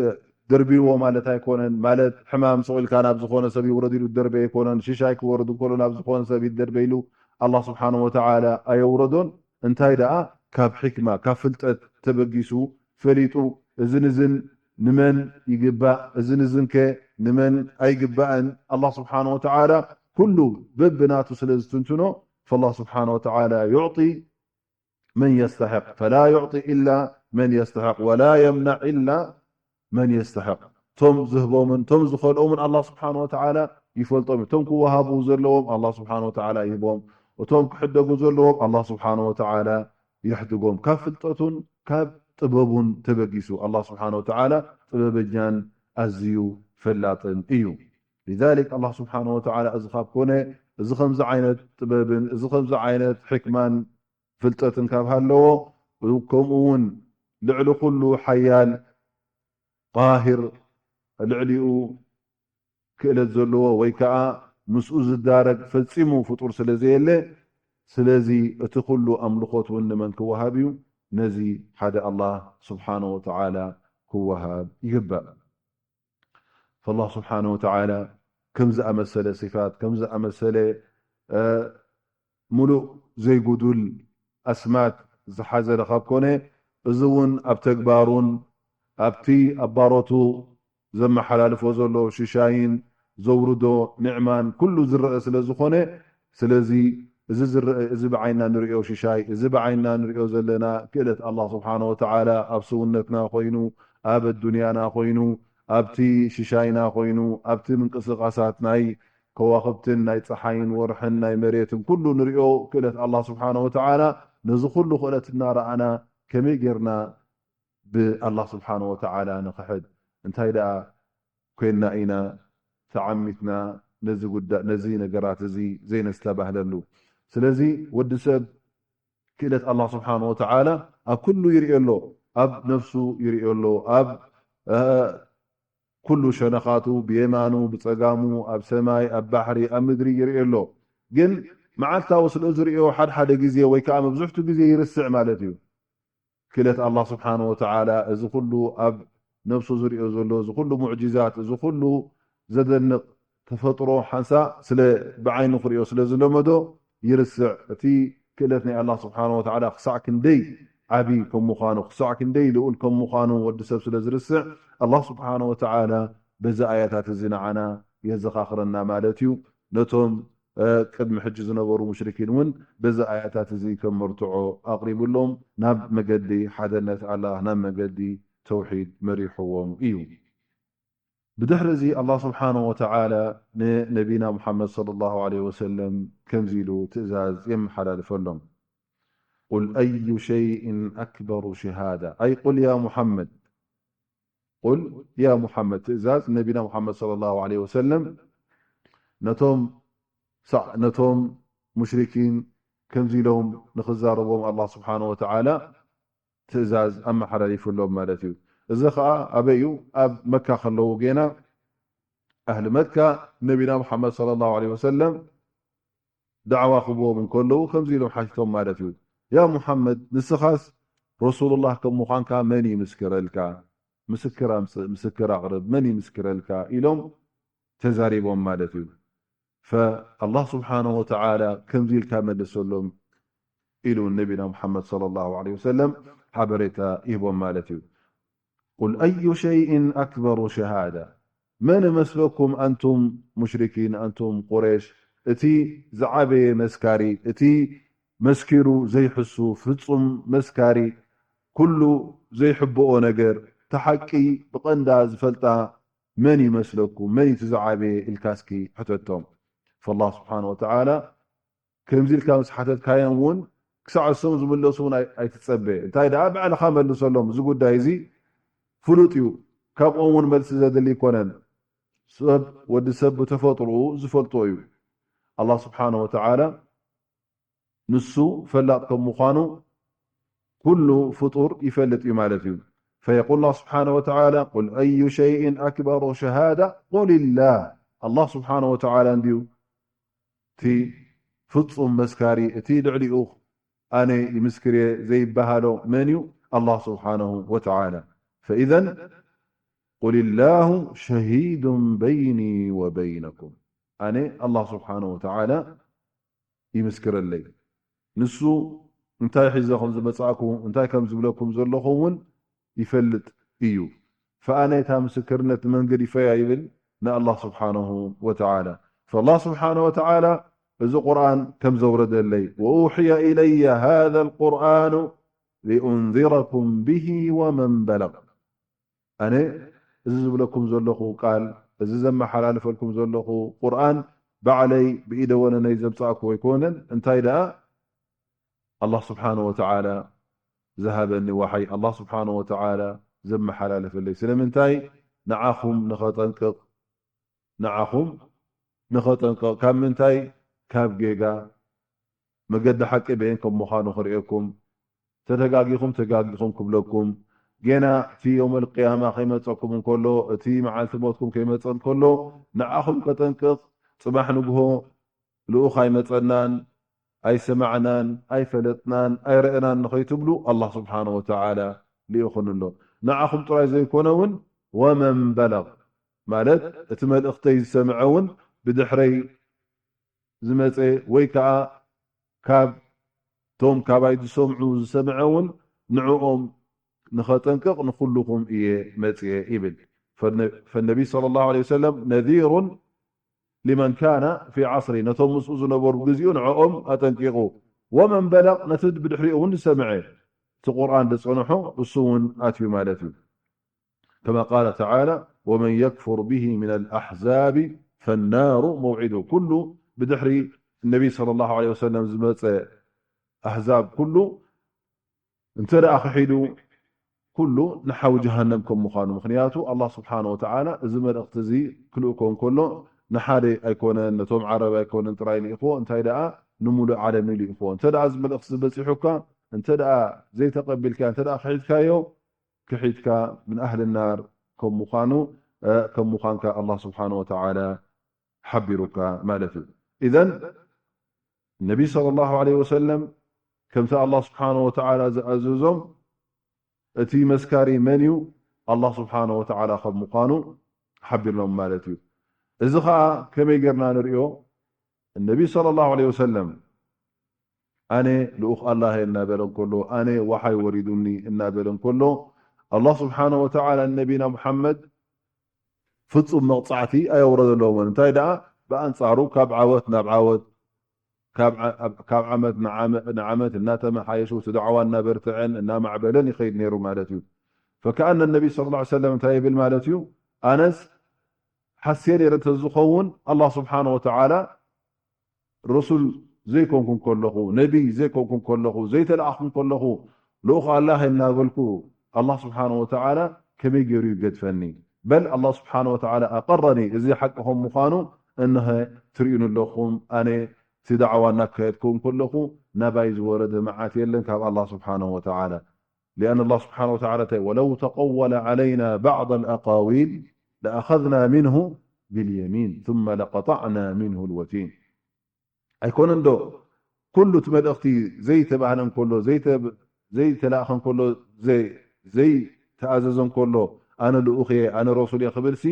ደርብይዎ ማለት ኣይኮነን። ማለት ሕማም ሱቕ ኢልካ ናብ ዝኾነ ሰብ ይውረድ ኢሉ ዝደርበ ኣይኮነን። ሽሻይ ክወርድ እንከሎ ናብ ዝኾነ ሰብ ይደርበ ኢሉ ኣላህ ስብሓነ ወተዓላ ኣየውረዶን። እንታይ ደኣ ካብ ሕክማ፣ ካብ ፍልጠት ተበጊሱ ፈሊጡ፣ እዝን እዝን ንመን ይግባእ፣ እዝን እዝንከ ንመን ኣይግባእን፣ ኣላህ ስብሓነ ወተዓላ ኩሉ በብናቱ ስለ ዝትንትኖ፣ فالله سبحانه وتعالى يعطي من يستحق، فلا يعطي إلا من يستحق، ولا يمنع إلا من يستحق። ቶም ዝህቦምን ቶም ዝኸልኦምን ኣላህ ስብሓነ ወተዓላ ይፈልጦም እዩ። እቶም ክወሃቡ ዘለዎም ኣላህ ስብሓነ ወተዓላ ይህቦም፣ እቶም ክሕደጉ ዘለዎም ኣላህ ስብሓነ ወተዓላ የሕድጎም። ካብ ፍልጠቱን ካብ ጥበቡን ተበጊሱ ኣላህ ስብሓነ ወተዓላ ጥበበኛን ኣዝዩ ፈላጥን እዩ። لذلك ኣላህ ስብሓነ ወተዓላ እዚ ካብ ኮነ፣ እዚ ከምዚ ዓይነት ጥበብን እዚ ከምዚ ዓይነት ሕክማን ፍልጠትን ካብ ሃለዎ፣ ከምኡ እውን ልዕሊ ኩሉ ሓያል ቃሂር፣ ልዕሊኡ ክእለት ዘለዎ ወይ ከዓ ምስኡ ዝዳረግ ፈጺሙ ፍጡር ስለ ዘየለ፣ ስለዚ እቲ ኩሉ ኣምልኾት እውን ንመን ክወሃብ እዩ? ነዚ ሓደ ኣላህ ስብሓነ ወተዓላ ክወሃብ ይግባእ። فالله سبحانه وتعالى ከም ዝኣመሰለ ሲፋት፣ ከም ዝኣመሰለ፣ እ፣ ሙሉእ ዘይጉዱል ኣስማት ዝሓዘለ ካብ ኮነ፣ እዚ እውን ኣብ ተግባሩን ኣብቲ ኣብ ባሮቱ ዘመሓላልፎ ዘሎ ሽሻይን ዘውርዶ ንዕማን ኩሉ ዝረአ ስለ ዝኾነ፣ ስለዚ እዚ ዝረአ፣ እዚ ብዓይንና ንርእዮ ሽሻይ፣ እዚ ብዓይንና ንርእዮ ዘለና ክእለት ኣላህ ስብሓነ ወተዓላ ኣብ ሰውነትና ኮይኑ፣ ኣብ ኣዱንያና ኮይኑ፣ ኣብቲ ሽሻይና ኮይኑ፣ ኣብቲ ምንቅስቓሳት ናይ ከዋኽብትን ናይ ጸሓይን ወርሕን ናይ መሬትን ኩሉ ንርእዮ ክእለት ኣላህ ስብሓነ ወተዓላ፣ ነዚ ኩሉ ክእለት እናረኣና ከመይ ጌርና ብኣላህ ስብሓነ ወተዓላ ንኽሕድ? እንታይ ደኣ ኮይንና ኢና ተዓሚትና ነዚ ጉዳ-፣ ነዚ ነገራት እዚ ዘይነስተባህለሉ? ስለዚ ወዲ ሰብ ክእለት ኣላህ ስብሓነ ወተዓላ ኣብ ኩሉ ይርእዮ ኣሎ። ኣብ ነፍሱ ይርእዮ ኣሎ። ኣብ፣ እ፣ ኩሉ ሸነኻቱ፣ ብየማኑ፣ ብጸጋሙ፣ ኣብ ሰማይ፣ ኣብ ባሕሪ፣ ኣብ ምድሪ ይርእዮ ኣሎ። ግን መዓልታዊ ስለ ዝርእዮ፣ ሓድሓደ ግዜ ወይ ከኣ መብዝሕቱ ግዜ ይርስዕ ማለት እዩ። ክእለት ኣላህ ስብሓነ ወተዓላ፣ እዚ ኩሉ ኣብ ነፍሱ ዝርእዮ ዘሎ፣ እዚ ኩሉ ሙዕጂዛት፣ እዚ ኩሉ ዘደንቕ ተፈጥሮ ሓንሳእ ስለ ብዓይኑ ክርእዮ ስለ ዝለመዶ ይርስዕ። እቲ ክእለት ናይ ኣላህ ስብሓነ ወተዓላ ክሳዕ ክንደይ ዓቢ ከም ምዃኑ፣ ክሳዕ ክንደይ ልኡል ከም ምዃኑ ወዲ ሰብ ስለ ዝርስዕ፣ ኣላህ ስብሓነ ወተዓላ በዚ ኣያታት እዚ ንዓና የዘኻኽረና ማለት እዩ። ነቶም፣ እ፣ ቅድሚ ሕጂ ዝነበሩ ሙሽሪኪን እውን በዚ ኣያታት እዚ ከም መርትዖ ኣቕሪብሎም፣ ናብ መገዲ ሓደነት ኣላህ፣ ናብ መገዲ ተውሒድ መሪሕዎም እዩ። ብድሕሪ እዚ ኣላህ ስብሓነ ወተዓላ ንነቢና ሙሓመድ ሰለላሁ ዐለይሂ ወሰለም ከምዚ ኢሉ ትእዛዝ የመሓላልፈሎም። قل أي شيء أكبر شهادة، أي قل يا محمد، قل يا محمد، ትእዛዝ ነቢና ሙሓመድ ሰለላሁ ዐለይሂ ወሰለም ነቶም ሳ-፣ ነቶም ሙሽሪኪን ከምዚ ኢሎም ንኽዛረቦም ኣላህ ስብሓነ ወተዓላ ትእዛዝ ኣመሓላሊፉሎም ማለት እዩ። እዚ ኸዓ ኣበይ እዩ? ኣብ መካ ከለዉ ጌና ኣህሊ መካ ነቢና ሙሓመድ ሰለላሁ ዐለይሂ ወሰለም ዳዕዋ ክብዎም እንከለዉ ከምዚ ኢሎም ሓቲቶም ማለት እዩ። ያ ሙሓመድ፣ ንስኻስ ረሱሉላህ ከም ምዃንካ መን ይምስክረልካ? ምስክር ኣምጽእ፣ ምስክር ኣቕርብ፣ መን ይምስክረልካ? ኢሎም ተዛሪቦም ማለት እዩ። ፈኣላህ ስብሓነሁ ወተዓላ ከምዚ ኢልካ መልሰሎም ኢሉ ነቢና ሙሓመድ ሰለላሁ ዐለይሂ ወሰለም ሓበሬታ ይህቦም ማለት እዩ። ቁል ኣዩ ሸይእን ኣክበሩ ሸሃዳ፣ መን እመስለኩም ኣንቱም ሙሽሪኪን፣ ኣንቱም ቁሬሽ፣ እቲ ዝዓበየ መስካሪ፣ እቲ መስኪሩ ዘይሕሱ ፍጹም መስካሪ፣ ኩሉ ዘይሕብኦ ነገር፣ እታ ሓቂ ብቐንዳ ዝፈልጣ መን ይመስለኩም? መን እዩ እቲ ዝዓበየ? ኢልካ እስኪ ሕተቶም። ፈላህ ስብሓን ወተዓላ ከምዚ ኢልካ ምስ ሓተትካዮም እውን ክሳዕ እሶም ዝምለሱ እውን ኣይ-፣ ኣይትጸበ። እንታይ ደኣ ባዕልኻ መልሰሎም። እዚ ጉዳይ እዚ ፍሉጥ እዩ። ካብኦም እውን መልሲ ዘድሊ ኣይኮነን። ሰብ፣ ወዲ ሰብ ብተፈጥሮኡ ዝፈልጦ እዩ። ኣላህ ስብሓነ ወተዓላ ንሱ ፈላጥ ከም ምዃኑ ኩሉ ፍጡር ይፈልጥ እዩ ማለት እዩ። ፈየቁል ኣላህ ስብሓነ ወተዓላ፣ ቁል ኣዩ ሸይእን ኣክበሩ ሸሃዳ፣ ቁልላህ። ኣላህ ስብሓነ ወተዓላ እንድዩ እቲ ፍጹም መስካሪ፣ እቲ ልዕሊኡ ኣነ ይምስክር እየ ዘይበሃሎ መን እዩ? ኣላህ ስብሓነሁ ወተዓላ። ፈኢዘን ቁልላሁ ሸሂዱን በይኒ ወበይነኩም። ኣነ ኣላህ ስብሓነሁ ወተዓላ ይምስክረለይ። ንሱ እንታይ ሒዘ ከም ዝመጻእኩ፣ እንታይ ከም ዝብለኩም ዘለኹ እውን ይፈልጥ እዩ። ፈኣነ እታ ምስክርነት ንመን ገዲፈያ ይብል? ንኣላህ ስብሓነሁ ወተዓላ። ፈኣላህ ስብሓነሁ ወተዓላ እዚ ቁርኣን ከም ዘውረደለይ፣ ወኡሕየ ኢለየ ሃዛ ልቁርኣኑ ሊኡንዚረኩም ብሂ ወመን በለግ። ኣነ እዚ ዝብለኩም ዘለኹ ቃል፣ እዚ ዘመሓላልፈልኩም ዘለኹ ቁርኣን ባዕለይ ብኢደ ወነነይ ዘምጻእኩ ኣይኮነን። እንታይ ደኣ ኣላህ ስብሓነ ወተዓላ ዝሃበኒ ዋሓይ፣ ኣላህ ስብሓነ ወተዓላ ዘመሓላለፈለይ። ስለምንታይ? ንዓኹም ንኸጠንቅቕ፣ ንዓኹም ንኸጠንቅቕ። ካብ ምንታይ? ካብ ጌጋ። መገዲ ሓቂ በየን ከም ምዃኑ ክርእየኩም፣ ተተጋጊኹም ተጋጊኹም ክብለኩም፣ ጌና እቲ የውመል ቅያማ ከይመጸኩም እንከሎ፣ እቲ መዓልቲ ሞትኩም ከይመጸ እንከሎ፣ ንዓኹም ከጠንቅቕ፣ ጽባሕ ንግሆ ልኡኽ ኣይመጸናን፣ ኣይሰማዕናን፣ ኣይፈለጥናን፣ ኣይረእናን ንኸይትብሉ ኣላህ ስብሓነ ወተዓላ ልኢኹኒ ኣሎ። ንዓኹም ጥራይ ዘይኮነ እውን ወመን በለግ፣ ማለት እቲ መልእኽተይ ዝሰምዐ እውን ብድሕረይ ዝመጸ ወይ ከኣ ካብ ቶም ካባይ ዝሰምዑ ዝሰምዐ እውን ንዕኦም ንኸጠንቅቕ ንኹልኹም እየ መጽየ ይብል። ፈነ-፣ ፈነቢ ሰለላሁ ዐለይሂ ወሰለም ነዚሩን ሊመን ካነ ፊ ዐስሪ፣ ነቶም ምስኡ ዝነበሩ ግዜኡ ንዕኦም ኣጠንቂቑ። ወመን በለግ፣ ነቲ ብድሕሪኡ እውን ዝሰምዐ፣ እቲ ቁርኣን ዝጸንሖ እሱ እውን ኣትዩ ማለት እዩ። ከማ ቃለ ተዓላ፣ ወመን የክፉር ብሂ ሚነል ኣሕዛቢ ፈናሩ መውዒዱ። ኩሉ ብድሕሪ ነቢ ሰለላሁ ዐለይሂ ወሰለም ዝመጸ ኣሕዛብ ኩሉ እንተ ደኣ ክሒዱ፣ ኩሉ ንሓዊ ጀሃነም ከም ምዃኑ። ምኽንያቱ ኣላህ ስብሓነ ወተዓላ እዚ መልእኽቲ እዚ ክልእኮ እንከሎ ንሓደ ኣይኮነን፣ ነቶም ዓረብ ኣይኮነን ጥራይ ልኢኽዎ፣ እንታይ ደኣ ንሙሉእ ዓለም እዩ ልኢኽዎ። እንተ ደኣ እዚ መልእኽቲ እዚ በጺሑካ፣ እንተ ደኣ ዘይተቐቢልካዮ፣ እንተ ደኣ ክሒድካዮ፣ ክሒድካ ምን ኣህሊ ናር ከም ምዃኑ፣ እ፣ ከም ምዃንካ ኣላህ ስብሓነ ወተዓላ ሓቢሩካ ማለት እዩ። ኢዘን ነቢ ሰለላሁ ዐለይሂ ወሰለም ከምቲ ኣላህ ስብሓነ ወተዓላ ዝኣዘዞም እቲ መስካሪ መን እዩ? ኣላህ ስብሓነ ወተዓላ ከም ምዃኑ ሓቢርሎም ማለት እዩ። እዚ ኸዓ ከመይ ጌርና ንርእዮ? እነቢ ሰለላሁ ዐለይሂ ወሰለም ኣነ ልኡኽ ኣላህ እየ እናበለ እንከሎ፣ ኣነ ወሓይ ወሪዱኒ እናበለ እንከሎ፣ ኣላህ ስብሓነ ወተዓላ ንነቢና ሙሓመድ ፍጹም መቕጻዕቲ ኣየውረደሎምን። እንታይ ደኣ ብኣንጻሩ ካብ ዓወት ናብ ዓወት፣ ካብ ዓ-፣ ካብ ዓመት ንዓመ-፣ ንዓመት እናተመሓየሹ እቲ ዳዕዋ እናበርትዐን እናማዕበለን ይኸይድ ነይሩ ማለት እዩ። ፈከኣነ ነቢ ሰለላሁ ዐለይሂ ወሰለም እንታይ ይብል ማለት እዩ? ኣነስ ሓስየ ነይረ እንተዝኸውን ኣላህ ስብሓነ ወተዓላ ረሱል ዘይኮንኩ እንከለኹ፣ ነቢይ ዘይኮንኩ እንከለኹ፣ ዘይተለኣኽኩ እንከለኹ፣ ልኡኽ ኣላህ እናበልኩ፣ ኣላህ ስብሓነ ወተዓላ ከመይ ገይሩ ይገድፈኒ? በል ኣላህ ስብሓነ ወተዓላ ኣቐረኒ፣ እዚ ሓቂ ከም ምዃኑ እንሀ ትርእዩኒ ኣለኹም፣ ኣነ እቲ ዳዕዋ እናካየድኩ እንከለኹ ናባይ ዝወረደ መዓት የለን ካብ ኣላህ ስብሓነሁ ወተዓላ። لأن الله سبحانه وتعالى እንታይ፣ ولو تقول علينا بعض الأقاويل لأخذنا منه باليمين ثم لقطعنا منه الوتين. ኣይኮነን ዶ ኩሉ እቲ መልእኽቲ ዘይተባህለ እንከሎ፣ ዘይተ-፣ ዘይተላእኸ እንከሎ፣ ዘይ-፣ ዘይተኣዘዘ እንከሎ፣ ኣነ ልኡኽ እየ፣ ኣነ ረሱል እየ ክብልሲ፣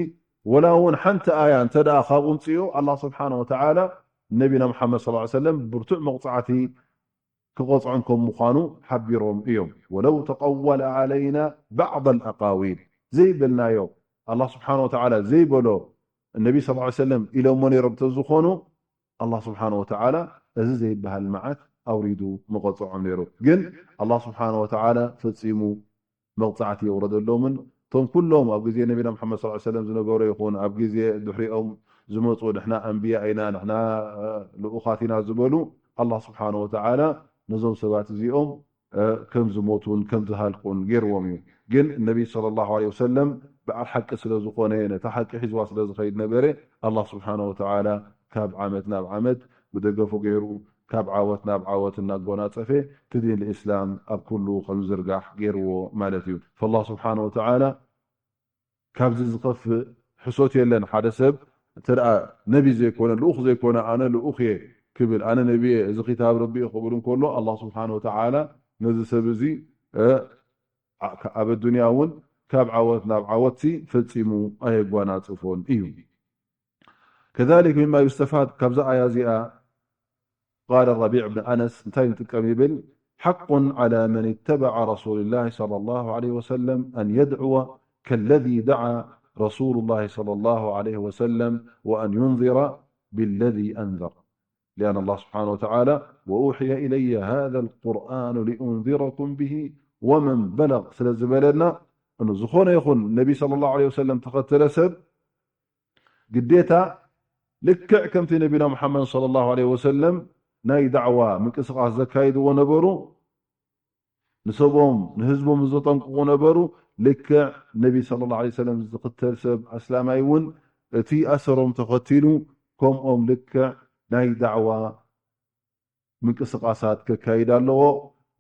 ወላ እውን ሓንቲ ኣያ እንተ ደኣ ካብኡ ምጽኦ፣ ኣላህ ስብሓነ ወተዓላ ነቢና ሙሓመድ ሰለላሁ ዐለይሂ ወሰለም ብርቱዕ መቕጻዕቲ ክቐጽዖም ከም ምዃኑ ሓቢሮም እዮም። ወለው ተቀወለ ዓለይና ባዕድ ኣልኣቃዊል ዘይበልናዮ፣ ኣላህ ስብሓነ ወተዓላ ዘይበሎ፣ ነቢ ሰለላሁ ዐለይሂ ወሰለም ኢሎሞ ነይሮም እንተዝኾኑ፣ ኣላህ ስብሓነ ወተዓላ እዚ ዘይበሃል መዓት ኣውሪዱ ምቐጽዖም ነይሩ። ግን ኣላህ ስብሓነ ወተዓላ ፈጺሙ መቕጻዕቲ የውረደሎምን። እቶም ኩሎም ኣብ ግዜ ነቢና ሙሓመድ ሰለላሁ ዐለይሂ ወሰለም ዝነበሩ ይኹን ኣብ ግዜ ድሕሪኦም ዝመጹ፣ ንሕና ኣንብያ ኢና፣ ንሕና፣ እ፣ ልኡኻት ኢና ዝበሉ፣ ኣላህ ስብሓነ ወተዓላ ነዞም ሰባት እዚኦም፣ እ፣ ከም ዝሞቱን ከም ዝሃልቁን ገይርዎም እዩ። ግን ነቢ ሰለላሁ ዐለይሂ ወሰለም በዓል ሓቂ ስለ ዝኾነ፣ ነታ ሓቂ ሒዝዋ ስለ ዝኸይድ ነበረ፣ ኣላህ ስብሓነ ወተዓላ ካብ ዓመት ናብ ዓመት ብደገፉ ገይሩ፣ ካብ ዓወት ናብ ዓወት እናጎናጸፈ፣ እቲ ዲን ልእስላም ኣብ ኩሉ ከም ዝርጋሕ ገይርዎ ማለት እዩ። ፈላህ ስብሓነ ወተዓላ ካብዚ ዝኸፍእ ሕሶት የለን። ሓደ ሰብ እንተ ደኣ ነቢ ዘይኮነ፣ ልኡኽ ዘይኮነ፣ ኣነ ልኡኽ እየ ክብል፣ ኣነ ነቢ እየ፣ እዚ ኪታብ ረቢ እዩ ክብል እንከሎ፣ ኣላህ ስብሓነ ወተዓላ ነዚ ሰብ እዚ፣ እ፣ ዓ-፣ ኣብ ኣዱንያ እውን ካብ ዓወት ናብ ዓወትሲ ፈጺሙ ኣየጓናጽፎን እዩ። ከዛሊክ ሚማ ዩስተፋድ፣ ካብዛ ኣያ እዚኣ ቃለ ረቢዕ ብን ኣነስ እንታይ ንጥቀም ይብል፣ ሓቁን ዓላ መን ኢተበዐ ረሱልላህ ሰለላሁ ዐለይሂ ወሰለም ኣን የድዕወ ከለዚ ደዓ ረሱሉላህ ሰለላሁ ዐለይሂ ወሰለም ወኣን ዩንዚረ ቢለዚ ኣንዘር። ሊኣን ኣላህ ስብሓነ ወተዓላ ወኡሕየ ኢለየ ሃዛ ልቁርኣኑ ሊኡንዚረኩም ብሂ ወመን በለግ ስለ ዝበለና፣ እኑ ዝኾነ ይኹን ነቢ ሰለላሁ ዐለይሂ ወሰለም ተኸተለ ሰብ ግዴታ ልክዕ ከምቲ ነቢና ሙሓመድ ሰለላሁ ዐለይሂ ወሰለም ናይ ዳዕዋ ምንቅስቓስ ዘካይድዎ ነበሩ፣ ንሰብኦም ንህዝቦም ዘጠንቅቑ ነበሩ። ልክዕ ነቢ ሰለላሁ ዐለይሂ ወሰለም ዝኽተል ሰብ ኣስላማይ እውን እቲ ኣሰሮም ተኸቲሉ ከምኦም ልክዕ ናይ ዳዕዋ ምንቅስቓሳት ከካይድ ኣለዎ።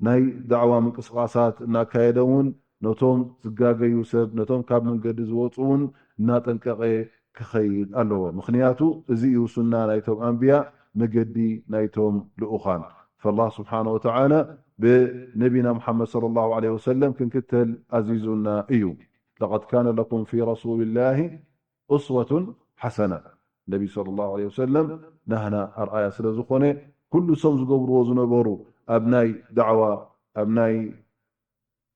ናይ ዳዕዋ ምንቅስቓሳት እናካየደ እውን ነቶም ዝጋገዩ ሰብ፣ ነቶም ካብ መንገዲ ዝወፁ እውን እናጠንቀቐ ክኸይድ ኣለዎ። ምኽንያቱ እዚ እዩ ሱና ናይቶም ኣንብያ፣ መገዲ ናይቶም ልኡኻን። ፈላህ ስብሓነ ወተዓላ ብነቢና ሙሓመድ ሰለላሁ ዐለይሂ ወሰለም ክንክተል ኣዚዙና እዩ። ለቀድ ካነ ለኩም ፊ ረሱልላሂ ኡስወቱን ሓሰና። ነቢ ሰለላሁ ዐለይሂ ወሰለም ናህና ኣርኣያ ስለ ዝኾነ፣ ኩሉ እሶም ዝገብርዎ ዝነበሩ ኣብ ናይ ዳዕዋ፣ ኣብ ናይ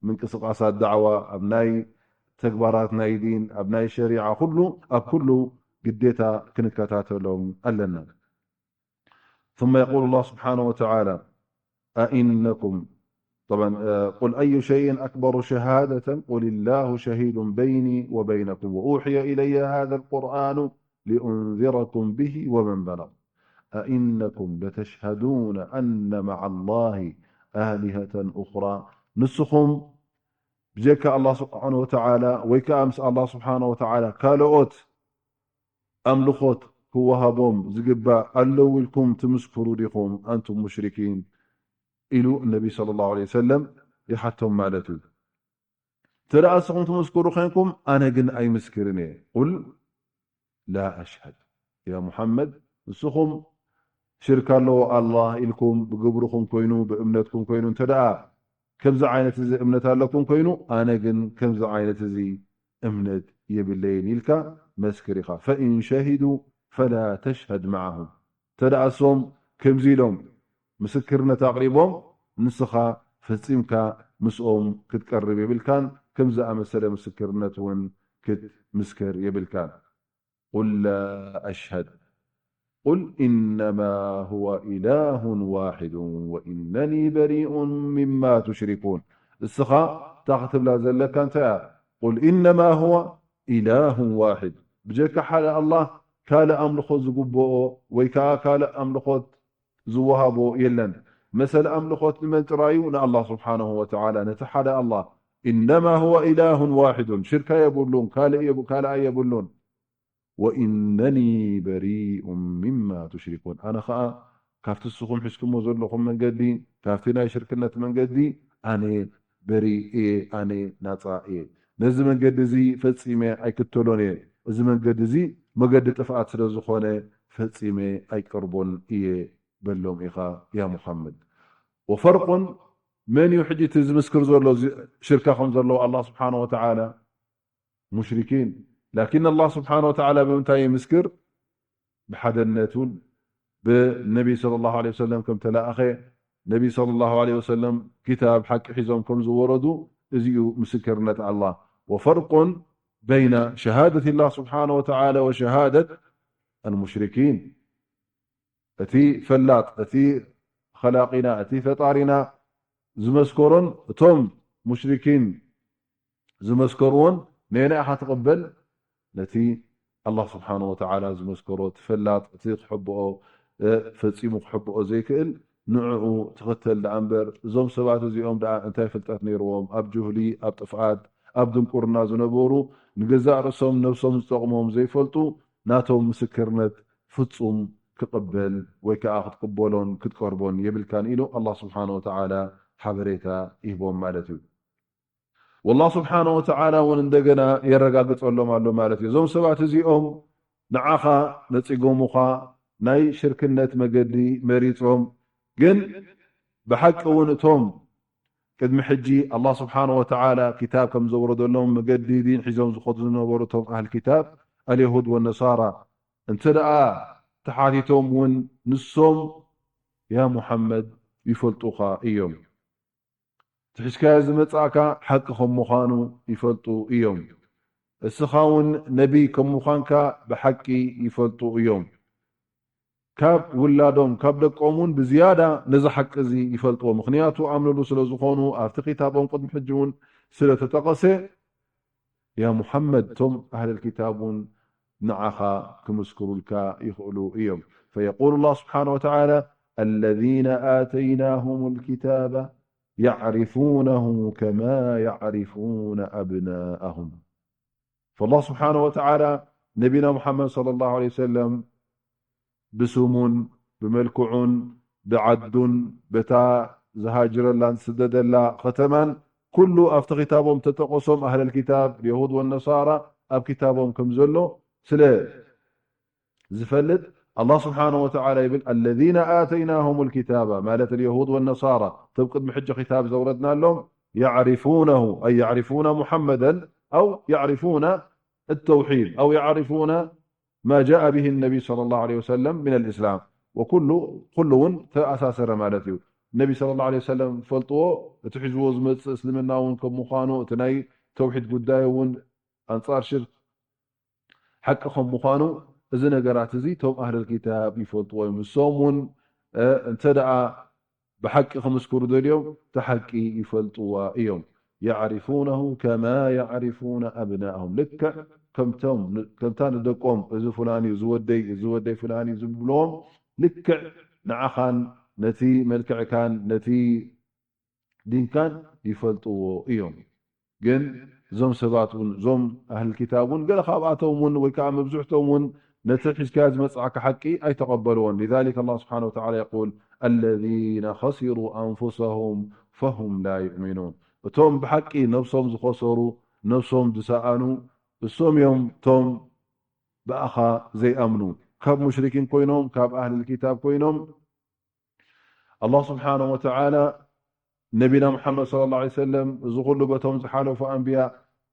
ምንቅስቓሳት ዳዕዋ፣ ኣብ ናይ ተግባራት ናይ ዲን፣ ኣብ ናይ ሸሪዓ፣ ኩሉ፣ ኣብ ኩሉ ግዴታ ክንከታተሎም ኣለና። ثم يقول الله سبحانه وتعالى: أئنكم، طبعا، آه، قل أي شيء أكبر شهادة قل الله شهيد بيني وبينكم وأوحي إلي هذا القرآن لأنذركم به ومن بلغ أئنكم لتشهدون أن مع الله آلهة أخرى. ንስኹም ብጀካ ኣላህ ስብሓነ ወተዓላ ወይ ከኣ ምስ ኣላህ ስብሓነ ወተዓላ ካልኦት ኣምልኾት ክወሃቦም ዝግባእ ኣለዉ ኢልኩም ትምስክሩ ዲኹም ኣንቱም ሙሽሪኪን? ኢሉ ነቢ ሰለላሁ ዐለይሂ ወሰለም ይሓቶም ማለት እዩ። እንተ ደኣ ንስኹም ትምስክሩ ኾይንኩም፣ ኣነ ግን ኣይምስክርን እየ። ቁል ላ ኣሽሀድ። ያ ሙሓመድ፣ ንስኹም ሽርክ ኣለዎ ኣላህ ኢልኩም ብግብርኹም ኮይኑ ብእምነትኩም ኮይኑ እንተ ደኣ ከምዚ ዓይነት እዚ እምነት ኣለኩም ኮይኑ፣ ኣነ ግን ከምዚ ዓይነት እዚ እምነት የብለይን ኢልካ መስክር ኢኻ። ፈኢን ሸሂዱ ፈላ ተሽሀድ መዓሁም። እንተ ደኣ እሶም ከምዚ ኢሎም ምስክርነት ኣቕሪቦም፣ ንስኻ ፈጺምካ ምስኦም ክትቀርብ የብልካን፣ ከም ዝኣመሰለ ምስክርነት እውን ክትምስክር የብልካን። ቁል ላ ኣሽሀድ ቁል ኢነማ ሁወ ኢላሁን ዋሒዱን ወኢነኒ በሪኡን ሚማ ቱሽሪኩን። እስኻ እታ ክትብላ ዘለካ እንታይ እያ? ቁል ኢነማ ሁወ ኢላሁን ዋሒድ። ብጀካ ሓደ ኣላህ ካልእ ኣምልኾት ዝግብኦ ወይ ከኣ ካልእ ኣምልኾት ዝወሃቦ የለን። መሰል ኣምልኾት ንመን ጥራይ እዩ? ንኣላህ ስብሓነሁ ወተዓላ፣ ነቲ ሓደ ኣላህ። ኢነማ ሁወ ኢላሁን ዋሒዱን፣ ሽርካ የብሉን፣ ካልእ የብ-፣ ካልኣይ የብሉን። ወኢነኒ በሪኡን ሚማ ቱሽሪኩን፣ ኣነ ኸኣ ካብቲ ንስኹም ሒዝኩሞ ዘለኹም መንገዲ፣ ካብቲ ናይ ሽርክነት መንገዲ ኣነ በሪእ እየ፣ ኣነ ናጻ እየ። ነዚ መንገዲ እዚ ፈጺመ ኣይክተሎን እየ። እዚ መንገዲ እዚ መገዲ ጥፍኣት ስለ ዝኾነ ፈጺመ ኣይቀርቦን እየ በሎም ኢኻ ያ ሙሓመድ። ወፈርቁን መን እዩ ሕጂ እቲ ዝምስክር ዘሎ እዚ ሽርካ ከም ዘለዎ ኣላህ ስብሓነ ወተዓላ? ሙሽሪኪን። ላኪን ኣላህ ስብሓነ ወተዓላ ብምንታይ ይምስክር? ብሓደነቱን ብነቢ ሰለላሁ ዐለይሂ ወሰለም ከም ተላእኸ፣ ነቢ ሰለላሁ ዐለይሂ ወሰለም ኪታብ ሓቂ ሒዞም ከም ዝወረዱ፣ እዚኡ ምስክርነት ኣላህ። ወፈርቁን በይነ ሸሃደት ላህ ስብሓነ ወተዓላ ወሸሃደት ኣልሙሽሪኪን። እቲ ፈላጥ፣ እቲ ኸላቂና፣ እቲ ፈጣሪና ዝመስከሮን እቶም ሙሽሪኪን ዝመስከርዎን ነየናይ ኢኻ ትቕበል? ነቲ ኣላህ ስብሓነ ወተዓላ ዝመስከሮ፣ እቲ ፈላጥ፣ እቲ ክሕብኦ፣ እ፣ ፈጺሙ ክሕብኦ ዘይክእል፣ ንዕኡ ትኽተል ደኣ እምበር፣ እዞም ሰባት እዚኦም ደኣ እንታይ ፍልጠት ነይርዎም? ኣብ ጅህሊ፣ ኣብ ጥፍኣት፣ ኣብ ድንቁርና ዝነበሩ፣ ንገዛእ ርእሶም ነብሶም ዝጠቕሞም ዘይፈልጡ፣ ናቶም ምስክርነት ፍጹም ክቕበል ወይ ከኣ ክትቅበሎን ክትቀርቦን የብልካን ኢሉ ኣላህ ስብሓነ ወተዓላ ሓበሬታ ይህቦም ማለት እዩ። ወላህ ስብሓነ ወተዓላ እውን እንደገና የረጋግጸሎም ኣሎ ማለት እዩ። እዞም ሰባት እዚኦም ንዓኻ ነጺጎሙኻ ናይ ሽርክነት መገዲ መሪጾም፣ ግን ብሓቂ እውን እቶም ቅድሚ ሕጂ ኣላህ ስብሓነ ወተዓላ ኪታብ ከም ዘውረደሎም መገዲ ዲን ሒዞም ዝኸዱ ዝነበሩ እቶም ኣህል ኪታብ ኣልየሁድ ወነሳራ እንተ ደኣ ተሓቲቶም እውን ንሶም ያ ሙሓመድ ይፈልጡኻ እዮም። እቲ ሒዝካዮ ዝመጻእካ ሓቂ ከም ምዃኑ ይፈልጡ እዮም። እስኻ እውን ነቢይ ከም ምዃንካ ብሓቂ ይፈልጡ እዮም። ካብ ውላዶም፣ ካብ ደቆም እውን ብዝያዳ ነዚ ሓቂ እዚ ይፈልጥዎ። ምኽንያቱ ኣምንሉ ስለ ዝኾኑ፣ ኣብቲ ኪታቦም ቅድሚ ሕጂ እውን ስለ ተጠቐሰ፣ ያ ሙሓመድ፣ እቶም ኣህለል ኪታብ እውን ንዓኻ ክምስክሩልካ ይኽእሉ እዮም። ፈየቁሉ ላህ ስብሓነ ወተዓላ፣ الذين آتيناهم الكتاب يعرفونه كما يعرفون أبناءهم። ፈላህ ስብሓነ ወተዓላ ነቢና ሙሓመድ ሰለላሁ ዐለይሂ ወሰለም ብስሙን ብመልክዑን ብዓዱን በታ ዝሃጅረላን ዝስደደላ ኸተማን ኩሉ ኣብቲ ኪታቦም ተጠቐሶም ኣህለል ኪታብ የሁድ ወነሳራ ኣብ ኪታቦም ከም ዘሎ ስለ ዝፈልጥ ኣላህ ስብሓነ ወተዓላ ይብል፣ الذين آتيناهم الكتاب ማለት اليهود والنصارى እቶም ቅድሚ ሕጂ ኪታብ ዘውረድናሎም يعرفونه أي يعرفون محمدا أو يعرفون التوحيد أو يعرفون ما جاء به النبي صلى الله عليه وسلم من الإسلام وكل ኩሉ እውን ተኣሳሰረ ማለት እዩ። ነቢ صلى الله عليه وسلم ፈልጥዎ፣ እቲ ሒዝዎ ዝመጽእ እስልምና እውን ከም ምዃኑ፣ እቲ ናይ ተውሒድ ጉዳይ እውን ኣንጻር ሽርክ ሓቂ ከም ምዃኑ፣ እዚ ነገራት እዚ እቶም ኣህለል ኪታብ ይፈልጥዎ እዮም። ንሶም እውን፣ እ፣ እንተ ደኣ ብሓቂ ክምስክሩ ደልዮም፣ እቲ ሓቂ ይፈልጥዋ እዮም። يعرفونه كما يعرفون أبناءهم ልክዕ ከምቶም፣ ከምታ ንደቆም፣ እዚ ፍላን እዩ፣ እዚ ወደይ፣ እዚ ወደይ ፍላን እዩ ዝብልዎም፣ ልክዕ ንዓኻን፣ ነቲ መልክዕካን፣ ነቲ ዲንካን ይፈልጥዎ እዮም። ግን እዞም ሰባት እውን፣ እዞም ኣህል ኪታብ እውን፣ ገለ ካብኣቶም እውን ወይ ከዓ መብዝሕቶም እውን ነቲ ሒዝካዮ ዝመጽኣካ ሓቂ ኣይተቐበልዎን። لذلك الله سبحانه وتعالى يقول الذين خسروا أنفسهم فهم لا يؤمنون። እቶም ብሓቂ ነብሶም ዝኸሰሩ፣ ነብሶም ዝሰኣኑ፣ እሶም እዮም እቶም ብኣኻ ዘይኣምኑ። ካብ ሙሽሪኪን ኮይኖም፣ ካብ ኣህል ኪታብ ኮይኖም፣ ኣላህ ስብሓነ ወተዓላ ነቢና ሙሓመድ ሰለላሁ ዐለይሂ ወሰለም እዚ ኩሉ በቶም ዝሓለፉ ኣንብያ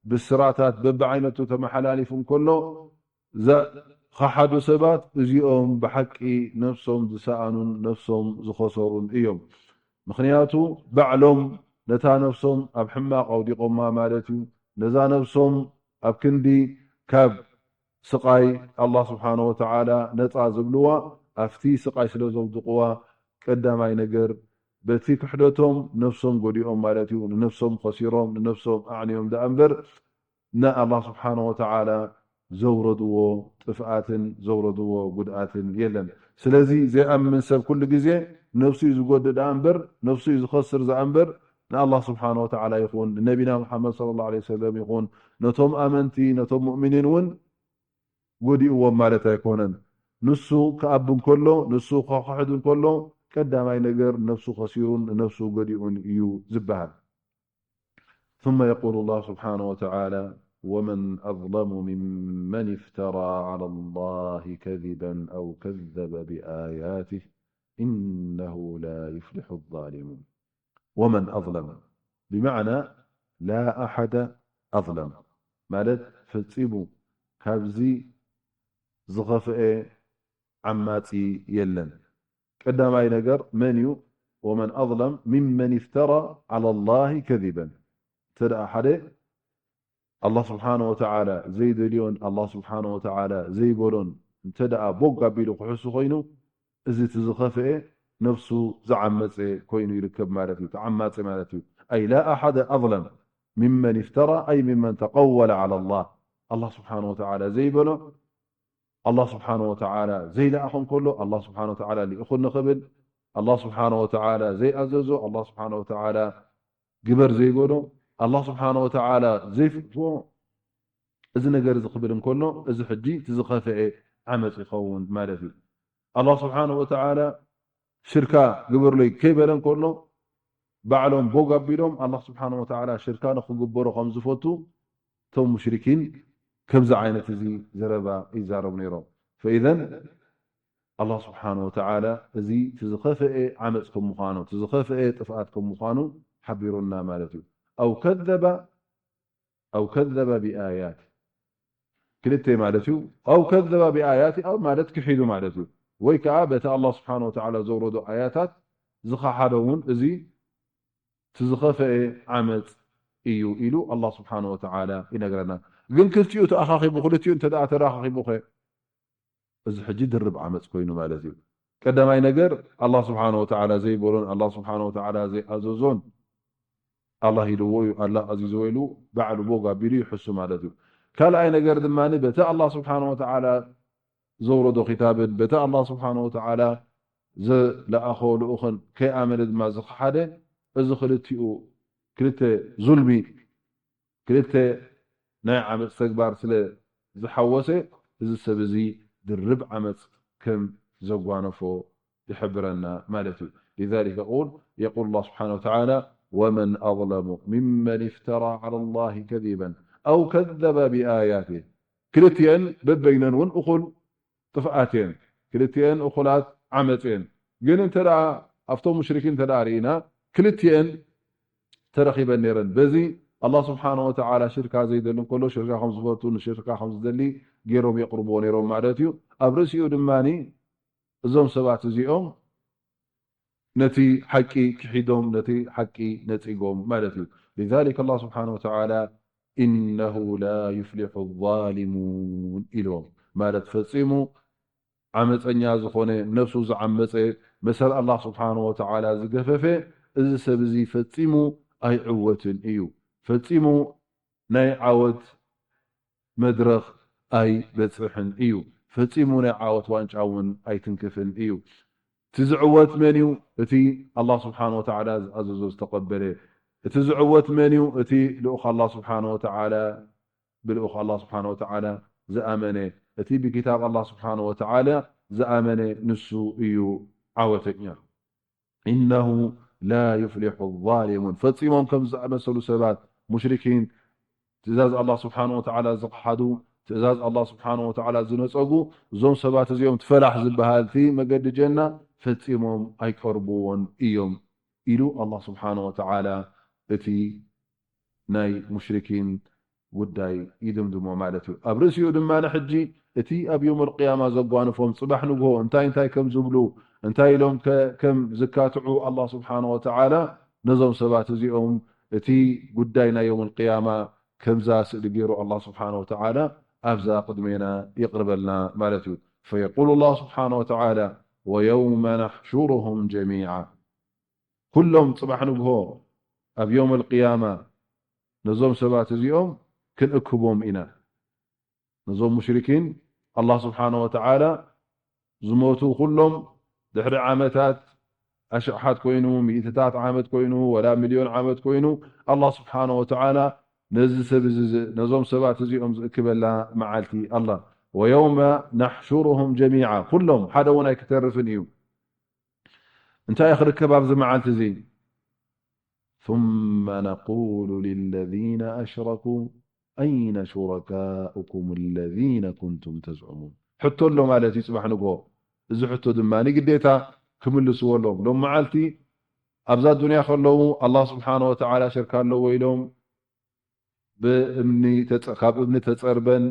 ብስራታት በብዓይነቱ ተመሓላሊፉ እንከሎ፣ ዝኸሓዱ ሰባት እዚኦም ብሓቂ ነፍሶም ዝሰኣኑን ነፍሶም ዝኸሰሩን እዮም። ምኽንያቱ ባዕሎም ነታ ነፍሶም ኣብ ሕማቕ ኣውዲቖማ ማለት እዩ። ነዛ ነፍሶም ኣብ ክንዲ ካብ ስቓይ ኣላህ ስብሓነ ወተዓላ ነፃ ዝብልዋ፣ ኣብቲ ስቓይ ስለ ዘውድቕዋ፣ ቀዳማይ ነገር በቲ ክሕደቶም ነፍሶም ጎዲኦም ማለት እዩ። ንነፍሶም ኸሲሮም፣ ንነፍሶም ኣዕንዮም ደኣ እምበር ንኣላህ ስብሓነ ወተዓላ ዘውረድዎ ጥፍኣትን ዘውረድዎ ጉድኣትን የለን። ስለዚ ዘይኣምን ሰብ ኩሉ ግዜ ነፍሱ እዩ ዝጎድእ ደኣ እምበር፣ ነፍሱ እዩ ዝኸስር ደኣ እምበር፣ ንኣላህ ስብሓነ ወተዓላ ይኹን ንነቢና ሙሓመድ ሰለላሁ ዐለይሂ ወሰለም ይኹን ነቶም ኣመንቲ፣ ነቶም ሙእሚኒን እውን ጎዲእዎም ማለት ኣይኮነን። ንሱ ክኣቢ እንከሎ፣ ንሱ ክኽሕድ እንከሎ፣ ቀዳማይ ነገር ነፍሱ ከሲሩን ንነፍሱ ጎዲኡን እዩ ዝበሃል። ثم يقول الله سبحانه وتعالى: ومن أظلم ممن افترى على الله كذبا أو كذب بآياته إنه لا يفلح الظالمون. ومن أظلم بمعنى لا أحد أظلم ማለት ፈጺሙ ካብዚ ዝኸፍአ ዓማጺ የለን። ቀዳማይ ነገር መን እዩ? ومن أظلم ممن افترى على الله كذبا። እንተ ደኣ ሓደ ኣላህ ስብሓነ ወተዓላ ዘይደልዮን ኣላህ ስብሓነ ወተዓላ ዘይበሎን እንተ ደኣ ቦግ ኣቢሉ ክሕሱ ኮይኑ፣ እዚ እቲ ዝኸፍአ ነፍሱ ዝዓመፀ ኮይኑ ይርከብ ማለት እዩ። ተዓማፂ ማለት እዩ። أي لا أحد أظلم ممن افترى أي ممن تقول على الله። ኣላህ ስብሓነ ወተዓላ ዘይበሎ ኣላህ ስብሓነ ወተዓላ ዘይለኣኾ እንከሎ ኣላህ ስብሓነ ወተዓላ ልኢኹኒ ክብል፣ ኣላህ ስብሓነ ወተዓላ ዘይኣዘዞ፣ ኣላህ ስብሓነ ወተዓላ ግበር ዘይበሎ፣ ኣላህ ስብሓነ ወተዓላ ዘይፍትዎ፣ እዚ ነገር እዚ ክብል እንከሎ፣ እዚ ሕጂ እቲ ዝኸፍአ ዓመፅ ይኸውን ማለት እዩ። ኣላህ ስብሓነ ወተዓላ ሽርካ ግበሩለይ ከይበለ እንከሎ፣ ባዕሎም ቦግ ኣቢሎም ኣላህ ስብሓነ ወተዓላ ሽርካ ንኽግበሮ ከም ዝፈቱ እቶም ሙሽሪኪን ከምዚ ዓይነት እዚ ዘረባ ይዛረቡ ነይሮም። ፈኢዘን ኣላህ ስብሓነ ወተዓላ እዚ እቲ ዝኸፍአ ዓመፅ ከም ምዃኑ፣ እቲ ዝኸፍአ ጥፍኣት ከም ምዃኑ ሓቢሩና ማለት እዩ። أو كذب أو كذب بآياته ክልተ ማለት እዩ። أو كذب بآياته ኣው ማለት ክሒዱ ማለት እዩ። ወይ ከዓ በቲ ኣላህ ስብሓነ ወተዓላ ዘውረዶ ኣያታት ዝኸሓደ እውን እዚ እቲ ዝኸፍአ ዓመፅ እዩ ኢሉ ኣላህ ስብሓነ ወተዓላ ይነግረና። ግን ክልቲኡ ተኣኻኺቡ፣ ክልቲኡ እንተ ደኣ ተረኻኺቡኸ? እዚ ሕጂ ድርብ ዓመፅ ኮይኑ ማለት እዩ። ቀዳማይ ነገር ኣላህ ስብሓነ ወተዓላ ዘይበሎን ኣላህ ስብሓነ ወተዓላ ዘይኣዘዞን ኣላህ ኢልዎ እዩ፣ ኣላህ ኣዚዝዎ ኢሉ ባዕሉ ቦግ ኣቢሉ ይሕሱ ማለት እዩ። ካልኣይ ነገር ድማ በቲ ኣላህ ስብሓነ ወተዓላ ዘውረዶ ኪታብን በቲ ኣላህ ስብሓነ ወተዓላ ዝለኣኾ ልኡኽን ከይኣመነ ድማ ዝኸሓደ፣ እዚ ክልቲኡ ክልተ ዙልሚ ክልተ ናይ ዓመፅ ተግባር ስለ ዝሓወሰ፣ እዚ ሰብ እዚ ድርብ ዓመፅ ከም ዘጓነፎ ይሕብረና ማለት እዩ። لذلك يقول، يقول الله سبحانه وتعالى: ومن أظلم ممن افترى على الله كذبا أو كذب بآياته ክልቲኤን በበይነን እውን እኹል ጥፍኣት እየን። ክልቲኤን እኹላት ዓመፅ እየን። ግን እንተ ደኣ ኣብቶም ሙሽሪኪን እንተ ደኣ ርኢና፣ ክልቲኤን ተረኺበን ነይረን። በዚ ኣላህ ስብሓነ ወተዓላ ሽርካ ዘይደሊ እንከሎ፣ ሽርካ ከም ዝፈቱ፣ ንሽርካ ከም ዝደሊ ገይሮም የቕርብዎ ነይሮም ማለት እዩ። ኣብ ርእሲኡ ድማ እዞም ሰባት እዚኦም ነቲ ሓቂ ክሒዶም፣ ነቲ ሓቂ ነጺጎም ማለት እዩ። لذلك الله سبحانه وتعالى إنه لا يفلح الظالمون ኢልዎም። ማለት ፈጺሙ ዓመፀኛ ዝኾነ፣ ነፍሱ ዝዓመፀ፣ መሰል ኣላህ ስብሓነ ወተዓላ ዝገፈፈ፣ እዚ ሰብ እዚ ፈጺሙ ኣይዕወትን እዩ። ፈጺሙ ናይ ዓወት መድረኽ ኣይበጽሕን እዩ። ፈጺሙ ናይ ዓወት ዋንጫ እውን ኣይትንክፍን እዩ። እቲ ዝዕወት መን እዩ? እቲ ኣላህ ስብሓነ ወተዓላ ዝኣዘዞ ዝተቐበለ። እቲ ዝዕወት መን እዩ? እቲ ልኡኽ ኣላህ ስብሓነ ወተዓላ፣ ብልኡኽ ኣላህ ስብሓነ ወተዓላ ዝኣመነ፣ እቲ ብኪታብ ኣላህ ስብሓነ ወተዓላ ዝኣመነ ንሱ እዩ ዓወተኛ። إنه لا يفلح الظالمون ፈጺሞም ከም ዝኣመሰሉ ሰባት ሙሽሪኪን ትእዛዝ ኣላህ ስብሓነ ወተዓላ ዝኸሓዱ፣ ትእዛዝ ኣላህ ስብሓነ ወተዓላ ዝነጸጉ፣ እዞም ሰባት እዚኦም እቲ ፈላሕ ዝበሃል እቲ መገዲ ጀና ፈጺሞም ኣይቀርብዎን እዮም ኢሉ ኣላህ ስብሓነ ወተዓላ እቲ ናይ ሙሽሪኪን ጉዳይ ይድምድሞ ማለት እዩ። ኣብ ርእሲኡ ድማ ሕጂ እቲ ኣብ ዮም ኣልቅያማ ዘጓንፎም ጽባሕ ንግሆ እንታይ እንታይ ከም ዝብሉ እንታይ ኢሎም ከ-፣ ከም ዝካትዑ ኣላህ ስብሓነ ወተዓላ ነዞም ሰባት እዚኦም እቲ ጉዳይ ናይ ዮም ኣልቅያማ ከምዛ ስእሊ ገይሩ ኣላህ ስብሓነ ወተዓላ ኣብዛ ቅድሜና የቕርበልና ማለት እዩ። فيقول الله سبحانه وتعالى: ويوم نحشرهم جميعا ኩሎም ጽባሕ ንግሆ ኣብ ዮም ኣልቅያማ ነዞም ሰባት እዚኦም ክንእክቦም ኢና። ነዞም ሙሽሪኪን ኣላህ ስብሓነ ወተዓላ ዝሞቱ ኩሎም ድሕሪ ዓመታት ኣሽሓት ኮይኑ፣ ሚእትታት ዓመት ኮይኑ፣ ወላ ሚልዮን ዓመት ኮይኑ፣ ኣላህ ስብሓነ ወተዓላ ነዚ ሰብ እዚ ዝ-፣ ነዞም ሰባት እዚኦም ዝእክበላ መዓልቲ ኣላ። ويوم نحشرهم جميعا، ኩሎም ሓደ እውን ኣይክተርፍን እዩ። እንታይ እዩ ክርከብ ኣብዚ መዓልቲ እዚ? ثم نقول للذين أشركوا أين شركاؤكم الذين كنتم تزعمون። ሕቶ ኣሎ ማለት እዩ ጽባሕ ንግሆ። እዚ ሕቶ ድማ ንግዴታ ክምልስዎ ኣለዎም። ሎም መዓልቲ ኣብዛ ዱንያ ከለዉ ኣላህ ስብሓነ ወተዓላ ሽርካ ኣለዎ ኢሎም ብእምኒ ተጸ-፣ ካብ እምኒ ተጸርበን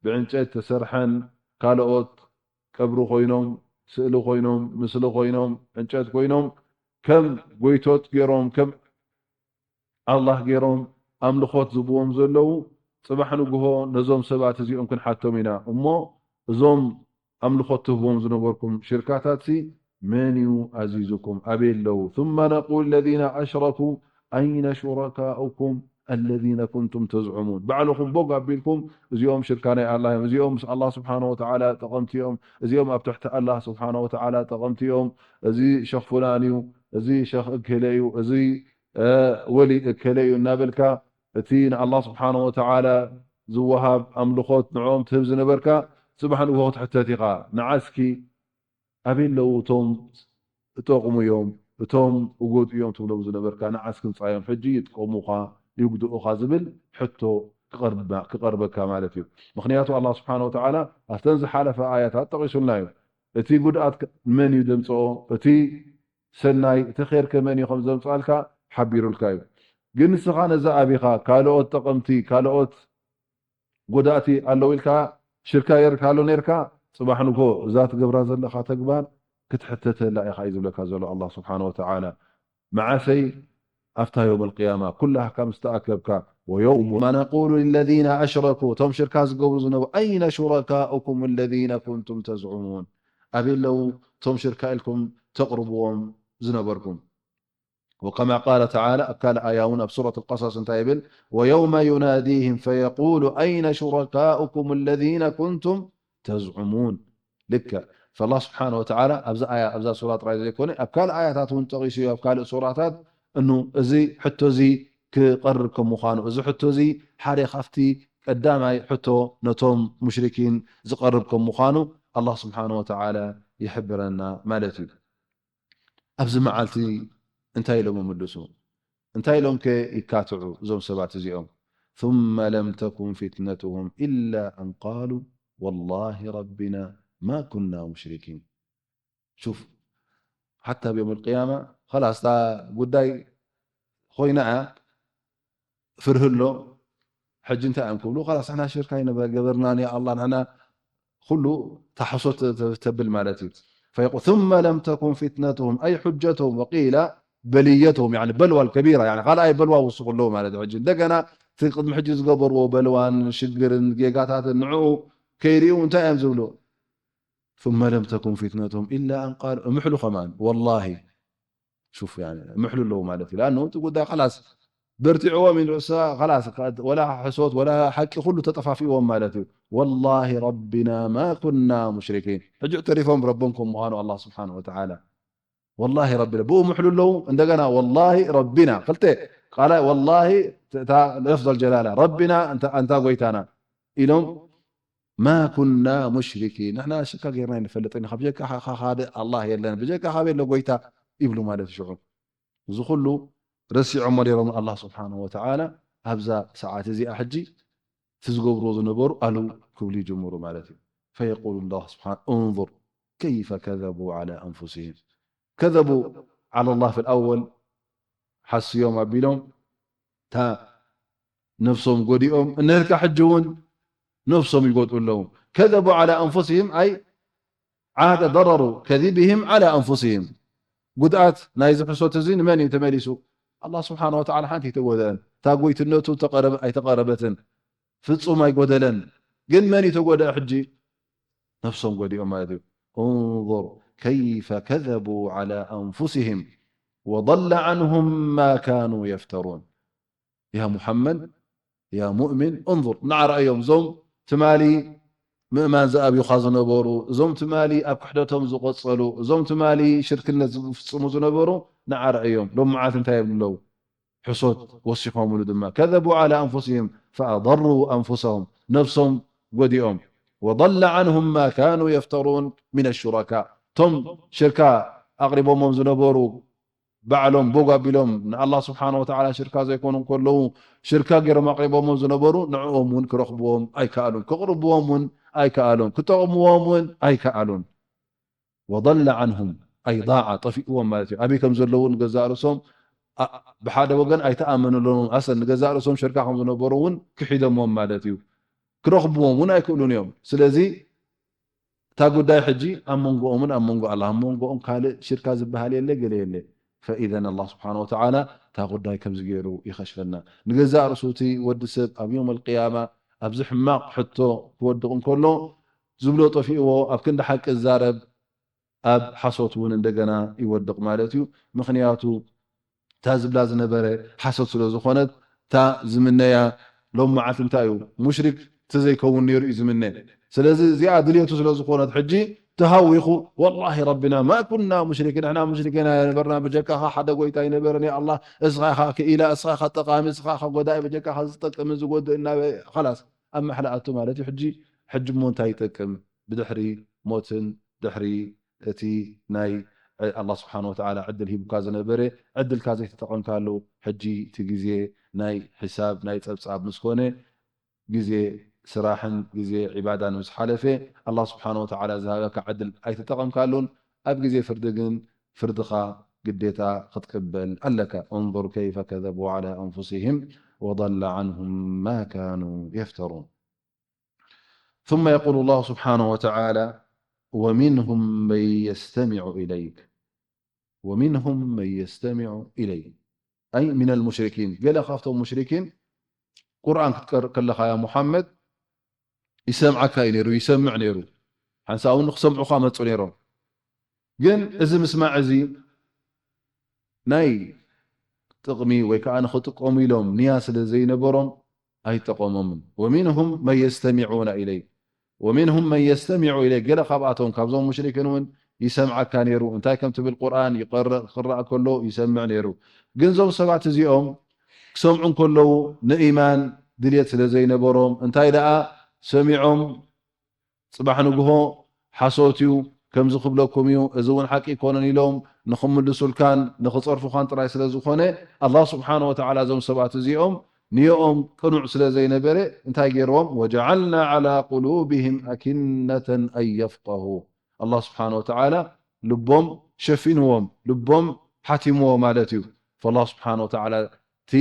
ብዕንጨት ተሰርሐን ካልኦት ቀብሪ ኮይኖም፣ ስእሊ ኮይኖም፣ ምስሊ ኮይኖም፣ ዕንጨት ኮይኖም ከም ጎይቶት ገይሮም፣ ከም ኣላህ ገይሮም ኣምልኾት ዝህብዎም ዘለዉ፣ ጽባሕ ንግሆ ነዞም ሰባት እዚኦም ክንሓቶም ኢና እሞ፣ እዞም ኣምልኾት ትህብዎም ዝነበርኩም ሽርካታትሲ መን እዩ ኣዚዙኩም? ኣበይ ኣለዉ? ثم نقول الذين أشركوا أين شركاؤكم الذين كنتم تزعمون። ባዕልኹም ቦግ ኣቢልኩም፣ እዚኦም ሽርካ ናይ ኣላህ እዮም፣ እዚኦም ምስ ኣላህ ስብሓነ ወተዓላ ጠቐምቲ እዮም፣ እዚኦም ኣብ ትሕቲ ኣላህ ስብሓነ ወተዓላ ጠቐምቲ እዮም፣ እዚ ሸኽ ፍላን እዩ፣ እዚ ሸኽ እከለ እዩ፣ እዚ፣ እ፣ ወሊ እከለ እዩ እናበልካ፣ እቲ ንኣላህ ስብሓነ ወተዓላ ዝወሃብ ኣምልኾት ንዕኦም ትህብ ዝነበርካ፣ ጽባሕ ንግሆ ክትሕተት ኢኻ። ንዓ እስኪ ኣበይ ኣለዉ እቶም እጠቕሙ እዮም፣ እቶም እጎድኡ እዮም ትብሎም ዝነበርካ፣ ንዓ እስኪ ምጻዮም፣ ሕጂ ይጥቀሙኻ፣ ይጉድኡኻ ዝብል ሕቶ ክቐርባ-፣ ክቐርበካ ማለት እዩ። ምኽንያቱ ኣላህ ስብሓነ ወተዓላ ኣብተን ዝሓለፈ ኣያታት ጠቒሱልና እዩ። እቲ ጉድኣት ከ-፣ መን እዩ ዘምጽኦ? እቲ ሰናይ፣ እቲ ኼር ከ መን እዩ ከም ዘምጽኣልካ ሓቢሩልካ እዩ። ግን ንስኻ ነዛ ኣቢኻ ካልኦት ጠቐምቲ፣ ካልኦት ጎዳእቲ ኣለዉ ኢልካ ሽርካ ጌርካሉ ኔርካ፣ ጽባሕ ንግሆ እዛ ትገብራ ዘለኻ ተግባር ክትሕተተላ ኢኻ እዩ ዝብለካ ዘሎ ኣላህ ስብሓነ ወተዓላ። መዓሰይ? ኣብታ ዮም ኣልቅያማ ኩላህካ ምስ ተኣከብካ። ويوم نقول للذين أشركوا، እቶም ሽርካ ዝገብሩ ዝነበሩ، أين شركاؤكم الذين كنتم تزعمون؟ ኣበይ ኣለዉ እቶም ሽርካ ኢልኩም ተቕርብዎም ዝነበርኩም? وكما قال تعالى، ኣብ ካልእ ኣያ እውን ኣብ ሱረት ኣልቀሰስ እንታይ ይብል? ويوم يناديهم فيقول أين شركاؤكم الذين كنتم تزعمون። ልክዕ። ፈላህ ስብሓነ ወተዓላ ኣብዚ ኣያ፣ ኣብዛ ሱራ ጥራይ ዘይኮነ፣ ኣብ ካልእ ኣያታት እውን ጠቒሱ እዩ፣ ኣብ ካልእ ሱራታት፣ እኑ እዚ ሕቶ እዚ ክቐርብ ከም ምዃኑ፣ እዚ ሕቶ እዚ ሓደ ካብቲ ቀዳማይ ሕቶ ነቶም ሙሽሪኪን ዝቐርብ ከም ምዃኑ ኣላህ ስብሓነ ወተዓላ ይሕብረና ማለት እዩ። ኣብዚ መዓልቲ እንታይ ኢሎም ይምልሱ? እንታይ ኢሎም ከ ይካትዑ እዞም ሰባት እዚኦም? ثم لم تكن فتنتهم إلا أن قالوا والله ربنا ما كنا مشركين። ሹፍ፣ ሓታ ኣብ ዮም ኣልቅያማ ኸላስ እታ ጉዳይ ኮይና እያ። ፍርሂ ኣሎ። ሕጂ እንታይ እዮም ክብሉ? ኸላስ ንሕና ሽርካ ኣይነበ-፣ ገበርናን፣ ያ ኣላህ፣ ንሕና ኩሉ ታሕሶት ተ-፣ ተ-፣ ተብል ማለት እዩ። فيقول ثم لم تكن فتنتهم أي حجتهم وقيل بليتهم، يعني بلوى الكبيرة، يعني ካልኣይ በልዋ ወስኹ ኣለዉ ማለት እዩ። ሕጂ እንደገና እቲ ቅድሚ ሕጂ ዝገበርዎ በልዋን ሽግርን ጌጋታትን ንዕኡ ከይርእዩ እንታይ እዮም ዝብሉ? ثم لم تكن فتنتهم إلا أن قالوا، እምሕሉ ከማን ወላሂ ሹፍ፣ ያኒ፣ ምሕሉ ኣለዉ ማለት እዩ። ለኣኑ እቲ ጉዳይ ኸላስ በርቲዕዎም እዩ። ንሳ ኸላስ፣ ወላ ሕሶት፣ ወላ ሓቂ፣ ኩሉ ተጠፋፊእዎም ማለት እዩ። والله ربنا ما كنا مشركين። ሕጂ እዕተሪፎም ረቦም ከም ምዃኑ ኣላህ ስብሓነ ወተዓላ። ወላሂ ረቢና። ብኡ ምሕሉ ኣለዉ። እንደገና ወላሂ ረቢና። ክልተ ቃላ ወላሂ እታ ለፍዘል ጀላላ። ረቢና እንታ፣ እንታ ጎይታና ኢሎም ما كنا مشركين، ንሕና ሽርካ ጌርና ኣይንፈልጥን ኢና፣ ብጀካኻ ካልእ ኣላህ የለን፣ ብጀካኻ ኣበይ ኣሎ ጎይታ ይብሉ ማለት እዩ። ሽዑ እዚ ኩሉ ረሲዖሞ ነይሮም ንኣላህ ስብሓነሁ ወተዓላ። ኣብዛ ሰዓት እዚኣ ሕጂ እቲ ዝገብርዎ ዝነበሩ ኣሉ ክብሉ ይጅምሩ ማለት እዩ። فيقول الله سبحانه، انظر كيف كذبوا على أنفسهم، كذبوا على الله في الأول، ሓስዮም ኣቢሎም እታ ነፍሶም ጎዲኦም፣ እነልካ ሕጂ እውን ነፍሶም ይጎድኡ ኣለዉ። كذبوا على أنفسهم، أي عاد ضرر كذبهم على أنفسهم። ጉድኣት ናይዚ ሕሶት እዚ ንመን እዩ ተመሊሱ? ኣላህ ስብሓነ ወተዓላ ሓንቲ ኣይተጎደአን። እታ ጎይትነቱ ተቐረበ-፣ ኣይተቐረበትን። ፍጹም ኣይጎደለን። ግን መን እዩ ተጎደአ ሕጂ? ነፍሶም ጎዲኦም ማለት እዩ። انظر كيف كذبوا على أنفسهم وضل عنهم ما كانوا يفترون። ያ ሙሓመድ፣ ያ ሙእሚን፣ እንظር፣ ንዓ ረኣዮም፣ እዞም ትማሊ ምእማን ዝኣብዩኻ ዝነበሩ፣ እዞም ትማሊ ኣብ ክሕደቶም ዝቐጸሉ፣ እዞም ትማሊ ሽርክነት ዝፍጽሙ ዝነበሩ፣ ንዓ ረኣዮም፣ ሎም መዓልቲ እንታይ ይብሉ ኣለዉ? ሕሶት ወሲኾምሉ ድማ። كذبوا على أنفسهم فأضروا أنفسهم፣ ነፍሶም ጎዲኦም። وضل عنهم ما كانوا يفترون من الشركاء። እቶም ሽርካ ኣቕሪቦሞም ዝነበሩ ባዕሎም ቦግ ኣቢሎም ንኣላህ ስብሓነ ወተዓላ ሽርካ ዘይኮኑ እንከለዉ ሽርካ ገይሮም ኣቕሪቦሞም ዝነበሩ ንዕኦም እውን ክረኽብዎም ኣይከኣሉን፣ ክቕርብዎም እውን ኣይከኣሉን፣ ክጠቕምዎም እውን ኣይከኣሉን። وضل عنهم أي ضاع، ጠፊእዎም ማለት እዩ። ኣበይ ከም ዘለዉ ንገዛእ ርእሶም ኣ- ብሓደ ወገን ኣይተኣመኑሎምን። ኣሰል ንገዛእ ርእሶም ሽርካ ከም ዝነበሩ እውን ክሒዶምዎም ማለት እዩ። ክረኽብዎም እውን ኣይክእሉን እዮም። ስለዚ እታ ጉዳይ ሕጂ ኣብ መንጎኦምን ኣብ መንጎ ኣላህ፣ ኣብ መንጎኦም ካልእ ሽርካ ዝበሃል የለ፣ ገለ የለ። ፈኢዘን ኣላህ ስብሓነ ወተዓላ እታ ጉዳይ ከምዚ ገይሩ ይኸሽፈና። ንገዛእ ርእሱ እቲ ወዲ ሰብ ኣብ የውመል ቅያማ ኣብዚ ሕማቕ ሕቶ ክወድቕ እንከሎ ዝብሎ ጠፊእዎ፣ ኣብ ክንዲ ሓቂ ዝዛረብ ኣብ ሓሶት እውን እንደገና ይወድቕ ማለት እዩ። ምኽንያቱ እታ ዝብላ ዝነበረ ሓሶት ስለ ዝኾነት፣ እታ ዝምነያ ሎም መዓልቲ እንታይ እዩ? ሙሽሪክ ተዘይከውን ነይሩ እዩ ዝምነ። ስለዚ እዚኣ ድልየቱ ስለ ዝኾነት ሕጂ ተሃዊኹ፣ ወላሂ ረቢና ማ ኩና ሙሽሪኪን፣ ንሕና ሙሽሪኪን ኣይነበርና፣ ብጀካኻ ሓደ ጎይታ ኣይነበረን፣ ያ ኣላህ፣ እስኻ ኢኻ ክኢላ፣ እስኻ ኢኻ ጠቓሚ፣ እስኻ ኢኻ ጎዳኢ፣ ብጀካኻ ዝጠቅምን ዝጎድእን እናበ-፣ ኸላስ ኣብ ማሕላ ኣቱ ማለት እዩ። ሕጂ ሕጂ እሞ እንታይ ይጠቅም? ብድሕሪ ሞትን ድሕሪ እቲ ናይ ኣላህ ስብሓነ ወተዓላ ዕድል ሂቡካ ዝነበረ ዕድልካ ዘይተጠቐምካሉ፣ ሕጂ እቲ ግዜ ናይ ሒሳብ ናይ ጸብጻብ ምስ ኮነ፣ ግዜ ስራሕን ግዜ ዒባዳን ምስ ሓለፈ፣ ኣላህ ስብሓነ ወተዓላ ዝሃበካ ዕድል ኣይተጠቐምካሉን። ኣብ ግዜ ፍርዲ ግን ፍርድኻ ግዴታ ክትቅበል ኣለካ። انظر كيف كذبوا على أنفسهم وضل عنهم ما كانوا يفترون. ثم يقول الله سبحانه وتعالى: ومنهم من يستمع إليك، ومنهم من يستمع إليك، أي من المشركين. ገለ ካብቶም ሙሽሪኪን ቁርኣን ክትቀርእ ከለኻ ያ ሙሓመድ ይሰምዓካ እዩ ነይሩ፣ ይሰምዕ ነይሩ። ሓንሳእ እውን ንክሰምዑኻ መፁ ነይሮም። ግን እዚ ምስማዕ እዚ ናይ ጥቕሚ ወይ ከዓ ንኽጥቀሙ ኢሎም ንያ ስለ ዘይነበሮም ኣይጠቐሞምን። ومنهم من يستمعون إليك، ومنهم من يستمع إليك، ገለ ካብኣቶም ካብዞም ሙሽሪክን እውን ይሰምዓካ ነይሩ። እንታይ ከም ትብል ቁርኣን ይቐርእ፣ ክረኣ ከሎ ይሰምዕ ነይሩ። ግን እዞም ሰባት እዚኦም ክሰምዑ እንከለዉ ንኢማን ድልየት ስለ ዘይነበሮም እንታይ ደኣ ሰሚዖም ጽባሕ ንግሆ ሓሶት እዩ፣ ከምዚ ክብለኩም እዩ፣ እዚ እውን ሓቂ ኣይኮነን ኢሎም ንኽምልሱልካን ንኽጸርፉኻን ጥራይ ስለ ዝኾነ፣ ኣላህ ስብሓነ ወተዓላ እዞም ሰባት እዚኦም ንዮኦም ቅኑዕ ስለ ዘይነበረ እንታይ ገይርዎም? وجعلنا على قلوبهم أكنة أن يفقهوا። ኣላህ ስብሓነ ወተዓላ ልቦም ሸፊንዎም፣ ልቦም ሓቲምዎ ማለት እዩ። ፈላህ ስብሓነ ወተዓላ እቲ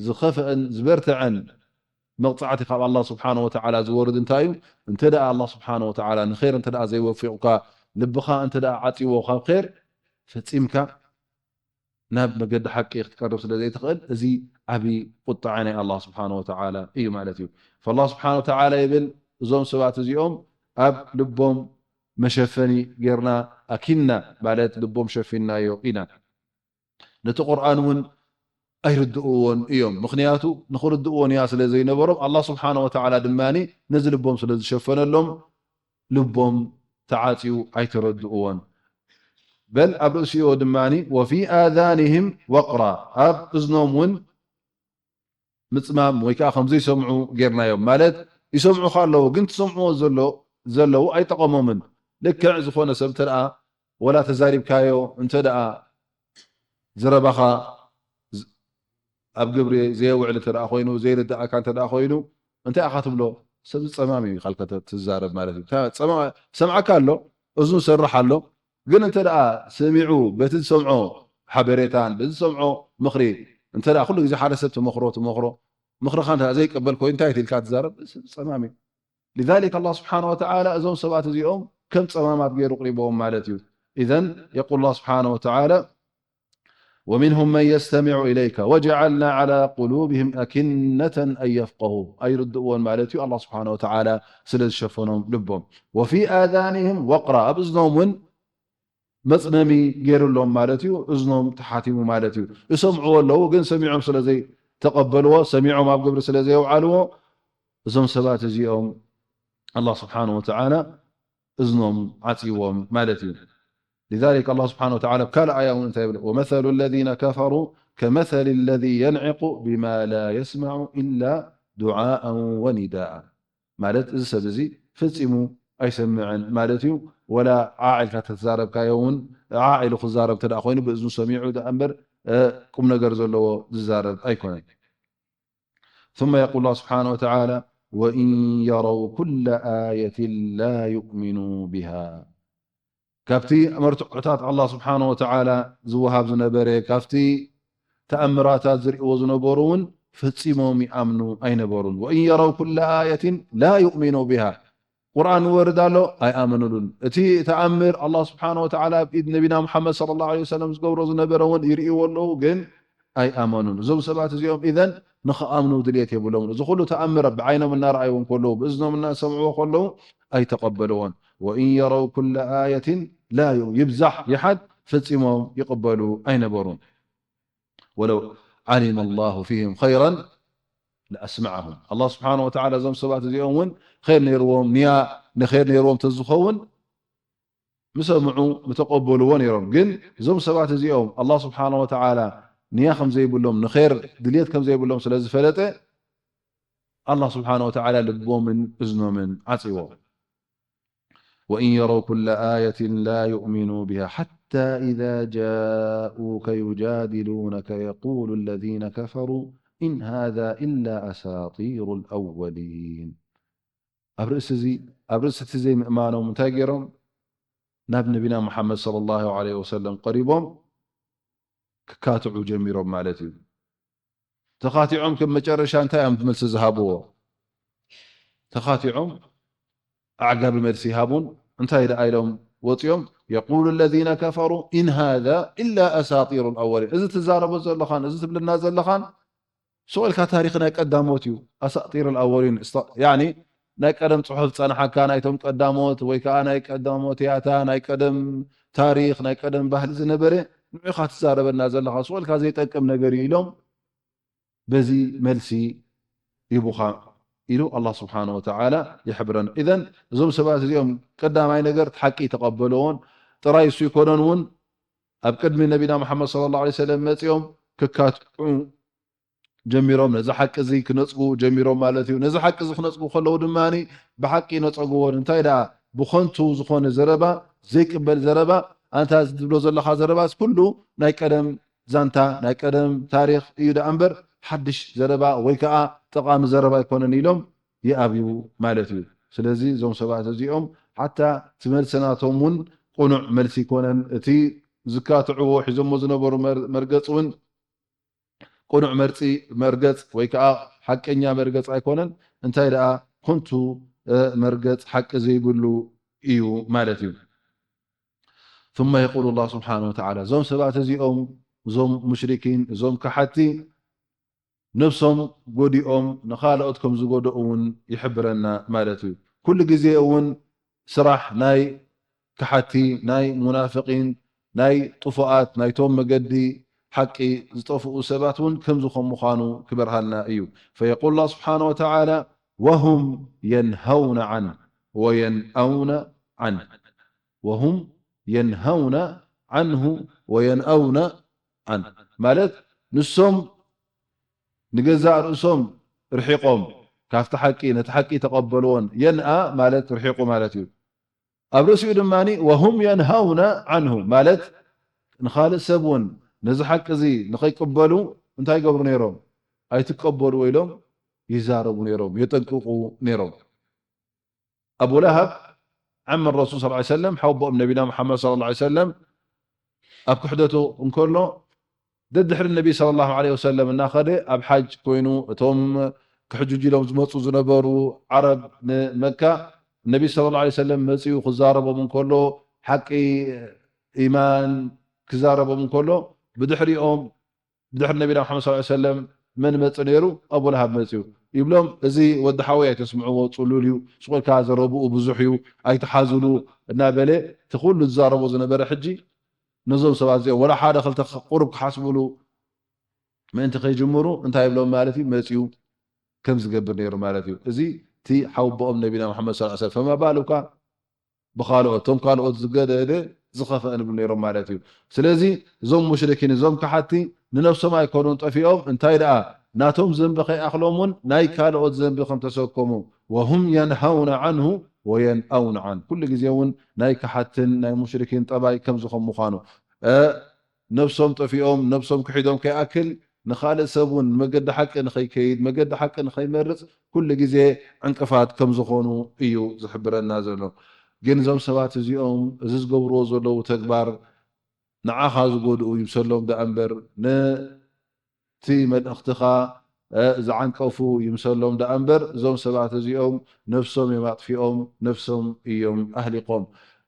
ዝኸፍአን ዝበርትዐን መቕጻዕቲ ካብ ኣላህ ስብሓነ ወተዓላ ዝወርድ እንታይ እዩ? እንተ ደኣ ኣላህ ስብሓነ ወተዓላ ንኸይር እንተ ደኣ ዘይወፊቑካ፣ ልብኻ እንተ ደኣ ዓጽይዎ ካብ ኸይር፣ ፈጺምካ ናብ መገዲ ሓቂ ክትቀርብ ስለ ዘይትኽእል፣ እዚ ዓቢ ቁጥዓ ናይ ኣላህ ስብሓነ ወተዓላ እዩ ማለት እዩ። ፈላህ ስብሓነ ወተዓላ ይብል፣ እዞም ሰባት እዚኦም ኣብ ልቦም መሸፈኒ ጌርና፣ ኣኪና ማለት ልቦም ሸፊንናዮ ኢና። ነቲ ቁርኣን እውን ኣይርድእዎን እዮም። ምኽንያቱ ንኽርድእዎ ንያ ስለ ዘይነበሮም፣ ኣላህ ስብሓነ ወተዓላ ድማ ነዚ ልቦም ስለ ዝሸፈነሎም፣ ልቦም ተዓጽዩ ኣይተረድእዎን። በል ኣብ ርእሲኦ ድማ፣ وفي آذانهم وقرا፣ ኣብ እዝኖም እውን ምጽማም ወይ ከኣ ከም ዘይሰምዑ ጌርናዮም። ማለት ይሰምዑኻ ኣለዉ፣ ግን ትሰምዕዎ ዘሎ-፣ ዘለዉ ኣይጠቐሞምን። ልክዕ ዝኾነ ሰብ እንተ ደኣ ወላ ተዛሪብካዮ እንተ ደኣ ዘረባኻ ዝ-፣ ኣብ ግብሪ ዘየውዕል እንተ ደኣ ኮይኑ፣ ዘይርድኣካ እንተ ደኣ ኮይኑ፣ እንታይ ኢኻ ትብሎ? ሰብ ጸማም እዩ ኢልካ ትዛረብ ማለት እዩ። ታ-፣ ጸማ-፣ ሰምዓካ ኣሎ፣ እዝኑ ሰርሕ ኣሎ፣ ግን እንተ ደኣ ሰሚዑ በቲ ዝሰምዖ ሓበሬታን በቲ ዝሰምዖ ምኽሪ፣ እንተ ደኣ ኩሉ ግዜ ሓደ ሰብ ትመኽሮ፣ ትመኽሮ፣ ምኽርኻ እንተ ደኣ ዘይቀበል ኮይኑ እንታይ ኢልካ ትዛረብ? ሰብ ጸማም እዩ። لذلك ኣላህ ስብሓነ ወተዓላ እዞም ሰባት እዚኦም ከም ጸማማት ገይሩ ኣቕሪብዎም ማለት እዩ። إذن يقول الله سبحانه وتعالى: ومنهم من يستمع إليك وجعلنا على قلوبهم أكنة أن يفقهوا، ኣይርድእዎን ማለት እዩ። ኣላህ ስብሓነ ወተዓላ ስለ ዝሸፈኖም ልቦም። وفي آذانهم وقرا፣ ኣብ እዝኖም እውን መጽመሚ ገይሩሎም ማለት እዩ። እዝኖም ተሓቲሙ ማለት እዩ። ይሰምዕዎ ኣለዉ፣ ግን ሰሚዖም ስለ ዘይተቐበልዎ፣ ሰሚዖም ኣብ ግብሪ ስለ ዘየውዓልዎ፣ እዞም ሰባት እዚኦም ኣላህ ስብሓነ ወተዓላ እዝኖም ዓጽይዎም ማለት እዩ። لذلك ኣላህ ስብሓነ ወተዓላ ኣብ ካልእ ኣያ እውን እንታይ ይብል? ومثل الذين كفروا كمثل الذي ينعق بما لا يسمع إلا دعاء ونداء። ማለት እዚ ሰብ እዚ ፈጺሙ ኣይሰምዕን ማለት እዩ። ወላ ዓዕ ኢልካ ተተዛረብካዮ እውን፣ ዓዕ ኢሉ ክዛረብ እንተ ደኣ ኮይኑ፣ ብእዝኑ ሰሚዑ ደኣ እምበር፣ እ፣ ቁም ነገር ዘለዎ ዝዛረብ ኣይኮነን። ثم يقول الله سبحانه وتعالى: وإن يروا كل آية لا يؤمنوا بها. ካብቲ መርትዖታት ኣላህ ስብሓነ ወተዓላ ዝወሃብ ዝነበረ፣ ካብቲ ተኣምራታት ዝርእይዎ ዝነበሩ እውን ፈጺሞም ይኣምኑ ኣይነበሩን። وإن يروا كل آية لا يؤمنوا بها. ቁርኣን ይወርድ ኣሎ፣ ኣይኣመኑሉን። እቲ ተኣምር ኣላህ ስብሓነ ወተዓላ ኣብ ኢድ ነቢና ሙሓመድ ሰለላሁ ዐለይሂ ወሰለም ዝገብሮ ዝነበረ እውን ይርእይዎ ኣለዉ፣ ግን ኣይኣመኑን። እዞም ሰባት እዚኦም ኢዘን ንኽኣምኑ ድልየት የብሎምን። እዚ ኩሉ ተኣምር ብዓይኖም እናረኣይዎ እንከለዉ፣ ብእዝኖም እናሰምዕዎ ከለዉ ኣይተቐበልዎን። وإن يروا كل آية لا يؤ-، ይብዛሕ ይሓድ ፈጺሞም ይቕበሉ ኣይነበሩን። ولو علم الله فيهم خيرا لأسمعهم. ኣላህ ስብሓነ ወተዓላ እዞም ሰባት እዚኦም እውን ኸይር ነይርዎም፣ ንያ ንኸይር ነይርዎም ተዝኸውን ምሰምዑ ምተቐበልዎ ነይሮም። ግን እዞም ሰባት እዚኦም ኣላህ ስብሓነ ወተዓላ ንያ ከም ዘይብሎም፣ ንኸይር ድልየት ከም ዘይብሎም ስለ ዝፈለጠ፣ ኣላህ ስብሓነ ወተዓላ ልቦምን እዝኖምን ዓጽዎ። وإن يروا كل آية لا يؤمنوا بها حتى إذا جاءوك يجادلونك يقول الذين كفروا إن هذا إلا أساطير الأولين. ኣብ ርእሲ እዚ፣ ኣብ ርእሲ እቲ ዘይምእማኖም እንታይ ገይሮም? ናብ ነቢና ሙሓመድ ሰለላሁ ዐለይሂ ወሰለም ቀሪቦም ክካትዑ ጀሚሮም ማለት እዩ። ተኻቲዖም ከም መጨረሻ እንታይ እዮም መልሲ ዝሃብዎ? ተኻቲዖም ኣዕጋቢ መልሲ ይሃቡን እንታይ ደኣ ኢሎም ወፂኦም? يقول الذين كفروا إن هذا إلا أساطير الأولين. እዚ ትዛረቦ ዘለኻን እዚ ትብልና ዘለኻን ሱቕ ኢልካ ታሪኽ ናይ ቀዳሞት እዩ። أساطير الأولين እስተ-፣ ያኒ ናይ ቀደም ጽሑፍ ዝጸንሓካ ናይቶም ቀዳሞት ወይ ከኣ ናይ ቀዳሞት ያታ ናይ ቀደም ታሪኽ ናይ ቀደም ባህሊ ዝነበረ ንዑኻ ትዛረበና ዘለኻ ሱቕ ኢልካ ዘይጠቅም ነገር እዩ ኢሎም በዚ መልሲ ይቡኻ ኢሉ ኣላህ ስብሓነ ወተዓላ ይሕብረና። ኢዘን እዞም ሰባት እዚኦም ቀዳማይ ነገር እቲ ሓቂ ተቐበልዎን ጥራይ እሱ ይኮነን እውን ኣብ ቅድሚ ነቢና መሓመድ ሰለላሁ ዐለይሂ ወሰለም መጺኦም ክካትዑ ጀሚሮም፣ ነዚ ሓቂ እዚ ክነጽጉ ጀሚሮም ማለት እዩ። ነዚ ሓቂ እዚ ክነጽጉ ከለዉ ድማ ብሓቂ ነጸግዎ። እንታይ ደኣ ብኸንቱ ዝኾነ ዘረባ፣ ዘይቅበል ዘረባ፣ ኣንታ እዚ ትብሎ ዘለኻ ዘረባስ ኩሉ ናይ ቀደም ዛንታ፣ ናይ ቀደም ታሪኽ እዩ ደኣ እምበር ሓድሽ ዘረባ ወይ ከኣ ጠቓሚ ዘረባ ኣይኮነን ኢሎም ይኣብዩ ማለት እዩ። ስለዚ እዞም ሰባት እዚኦም ሓታ እቲ መልሲ ናቶም እውን ቅኑዕ መልሲ ኣይኮነን። እቲ ዝካትዕዎ ሒዞሞ ዝነበሩ መር-፣ መርገጽ እውን ቅኑዕ መርጺ መርገጽ ወይ ከኣ ሓቀኛ መርገጽ ኣይኮነን። እንታይ ደኣ ከንቱ፣ እ፣ መርገጽ ሓቂ ዘይብሉ እዩ ማለት እዩ። ثم يقول الله سبحانه وتعالى እዞም ሰባት እዚኦም፣ እዞም ሙሽሪኪን፣ እዞም ከሓድቲ ነብሶም ጎዲኦም ንኻልኦት ከም ዝጎድኡ እውን ይሕብረና ማለት እዩ። ኩሉ ግዜ እውን ስራሕ ናይ ከሓድቲ፣ ናይ ሙናፍቂን፣ ናይ ጥፉኣት፣ ናይቶም መገዲ ሓቂ ዝጠፍኡ ሰባት እውን ከምዚ ከም ምዃኑ ክበርሃልና እዩ። فيقول الله سبحانه وتعالى: وهم ينهون عنه وينأون عنه. وهم ينهون عنه وينأون عنه. ማለት ንሶም ንገዛእ ርእሶም ርሒቖም ካብቲ ሓቂ፣ ነቲ ሓቂ ተቐበልዎን፣ የንኣ ማለት ርሒቑ ማለት እዩ። ኣብ ርእሲኡ ድማ وهم ينهون عنه ማለት ንኻልእ ሰብ እውን ነዚ ሓቂ እዚ ንኸይቅበሉ እንታይ ይገብሩ ነይሮም? ኣይትቀበልዎ ኢሎም ይዛረቡ ነይሮም፣ የጠንቅቑ ነይሮም። ኣቡ ለሃብ ዓም ረሱል ሰለላሁ ዐለይሂ ወሰለም፣ ሓወቦኦም ነቢና መሓመድ ሰለላሁ ዐለይሂ ወሰለም ኣብ ክሕደቱ እንከሎ፣ ደድሕሪ ነቢ ሰለላሁ ዐለይሂ ወሰለም እናኸደ ኣብ ሓጅ ኮይኑ፣ እቶም ክሕጅጅ ኢሎም ዝመፁ ዝነበሩ ዓረብ ንመካ፣ ነቢ ሰለላሁ ዐለይሂ ወሰለም መፂኡ ክዛረቦም እንከሎ፣ ሓቂ ኢማን ክዛረቦም እንከሎ፣ ብድሕሪኦም ብድሕሪ ነቢና መሓመድ ሰለላሁ ዐለይሂ ወሰለም መን መጽእ ነይሩ? ኣቡ ለሃብ መጽኡ። ይብሎም፣ "እዚ ወዲ ሓወይ ኣይተስምዕዎ፣ ጽሉል እዩ፣ ስቕ ኢልካ ዘረብኡ ብዙሕ እዩ፣ ኣይትሓዝሉ" እናበለ እቲ ኩሉ ዝዛረቦ ዝነበረ፣ ሕጂ ነዞም ሰባት እዚኦም ወላ ሓደ ክልተ ቁሩብ ክሓስብሉ ምእንቲ ከይጅምሩ እንታይ ይብሎም ማለት እዩ? መጽኡ ከም ዝገብር ነይሩ ማለት እዩ። እዚ እቲ ሓወቦኦም ነቢና መሓመድ ሰለላሁ ዐለይሂ ወሰለም። ፈማ ባሉካ ብኻልኦት፣ እቶም ካልኦት ዝገደደ ዝኸፍአ ንብሉ ነይሮም ማለት እዩ። ስለዚ እዞም ሙሽሪኪን፣ እዞም ከሓድቲ ንነብሶም ኣይኮኑን ጠፊኦም፣ እንታይ ደኣ ናቶም ዘንቢ ከይኣኽሎም እውን ናይ ካልኦት ዘንቢ ከም ተሰከሙ፣ وهم ينهون عنه وينأون عنه። ኩሉ ግዜ እውን ናይ ከሓትን ናይ ሙሽሪኪን ጠባይ ከምዚ ከም ምዃኑ፣ እ፣ ነብሶም ጠፊኦም፣ ነብሶም ክሒዶም ከይኣክል፣ ንኻልእ ሰብ እውን መገዲ ሓቂ ንኸይከይድ፣ መገዲ ሓቂ ንኸይመርጽ ኩሉ ግዜ ዕንቅፋት ከም ዝኾኑ እዩ ዝሕብረና ዘሎ። ግን እዞም ሰባት እዚኦም እዚ ዝገብርዎ ዘለዉ ተግባር ንዓኻ ዝጎድኡ ይምሰሎም ደኣ እምበር፣ ነቲ መልእኽትኻ፣ እ፣ ዝዓንቀፉ ይምሰሎም ደኣ እምበር፣ እዞም ሰባት እዚኦም ነፍሶም እዮም ኣጥፊኦም፣ ነፍሶም እዮም ኣህሊቖም።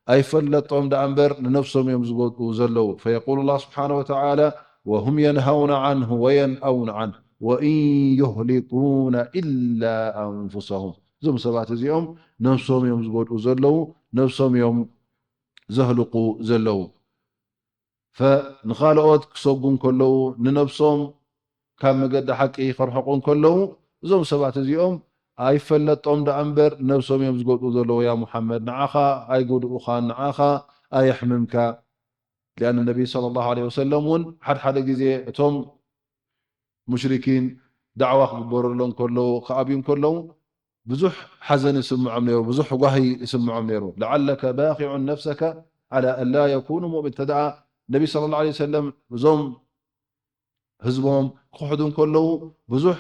ኣይፈለጦም ደኣ እምበር፣ ንነፍሶም እዮም ዝጎድኡ ዘለዉ። فيقول الله سبحانه وتعالى: وهم ينهون عنه وينأون عنه وإن يهلكون إلا أنفسهم። እዞም ሰባት እዚኦም ነፍሶም እዮም ዝጎድኡ ዘለዉ፣ ነፍሶም እዮም ዘህልቁ ዘለዉ። ፈ-፣ ንኻልኦት ክሰጉ እንከለዉ፣ ንነብሶም ካብ መገዲ ሓቂ ከርሕቑ እንከለዉ፣ እዞም ሰባት እዚኦም ኣይፈለጦም ደኣ እምበር፣ ነብሶም እዮም ዝጎድኡ ዘለዉ። ያ ሙሓመድ፣ ንዓኻ ኣይጎድኡኻን፣ ንዓኻ ኣየሕምምካ። ሊኣን ነቢ ሰለላሁ ዐለይሂ ወሰለም እውን ሓድሓደ ግዜ እቶም ሙሽሪኪን ዳዕዋ ክግበረሎም ከለዉ፣ ክኣብዩ እንከለዉ፣ ብዙሕ ሓዘን ይስምዖም ነይሩ፣ ብዙሕ ጓሂ ይስምዖም ነይሩ። "ለዓለከ ባኺዑን ነፍሰከ ዓላ ኣላ የኩኑ ሙእሚን." እንተ ደኣ ነቢ ሰለላሁ ዐለይሂ ወሰለም እዞም ህዝቦም ክኽሕዱ እንከለዉ፣ ብዙሕ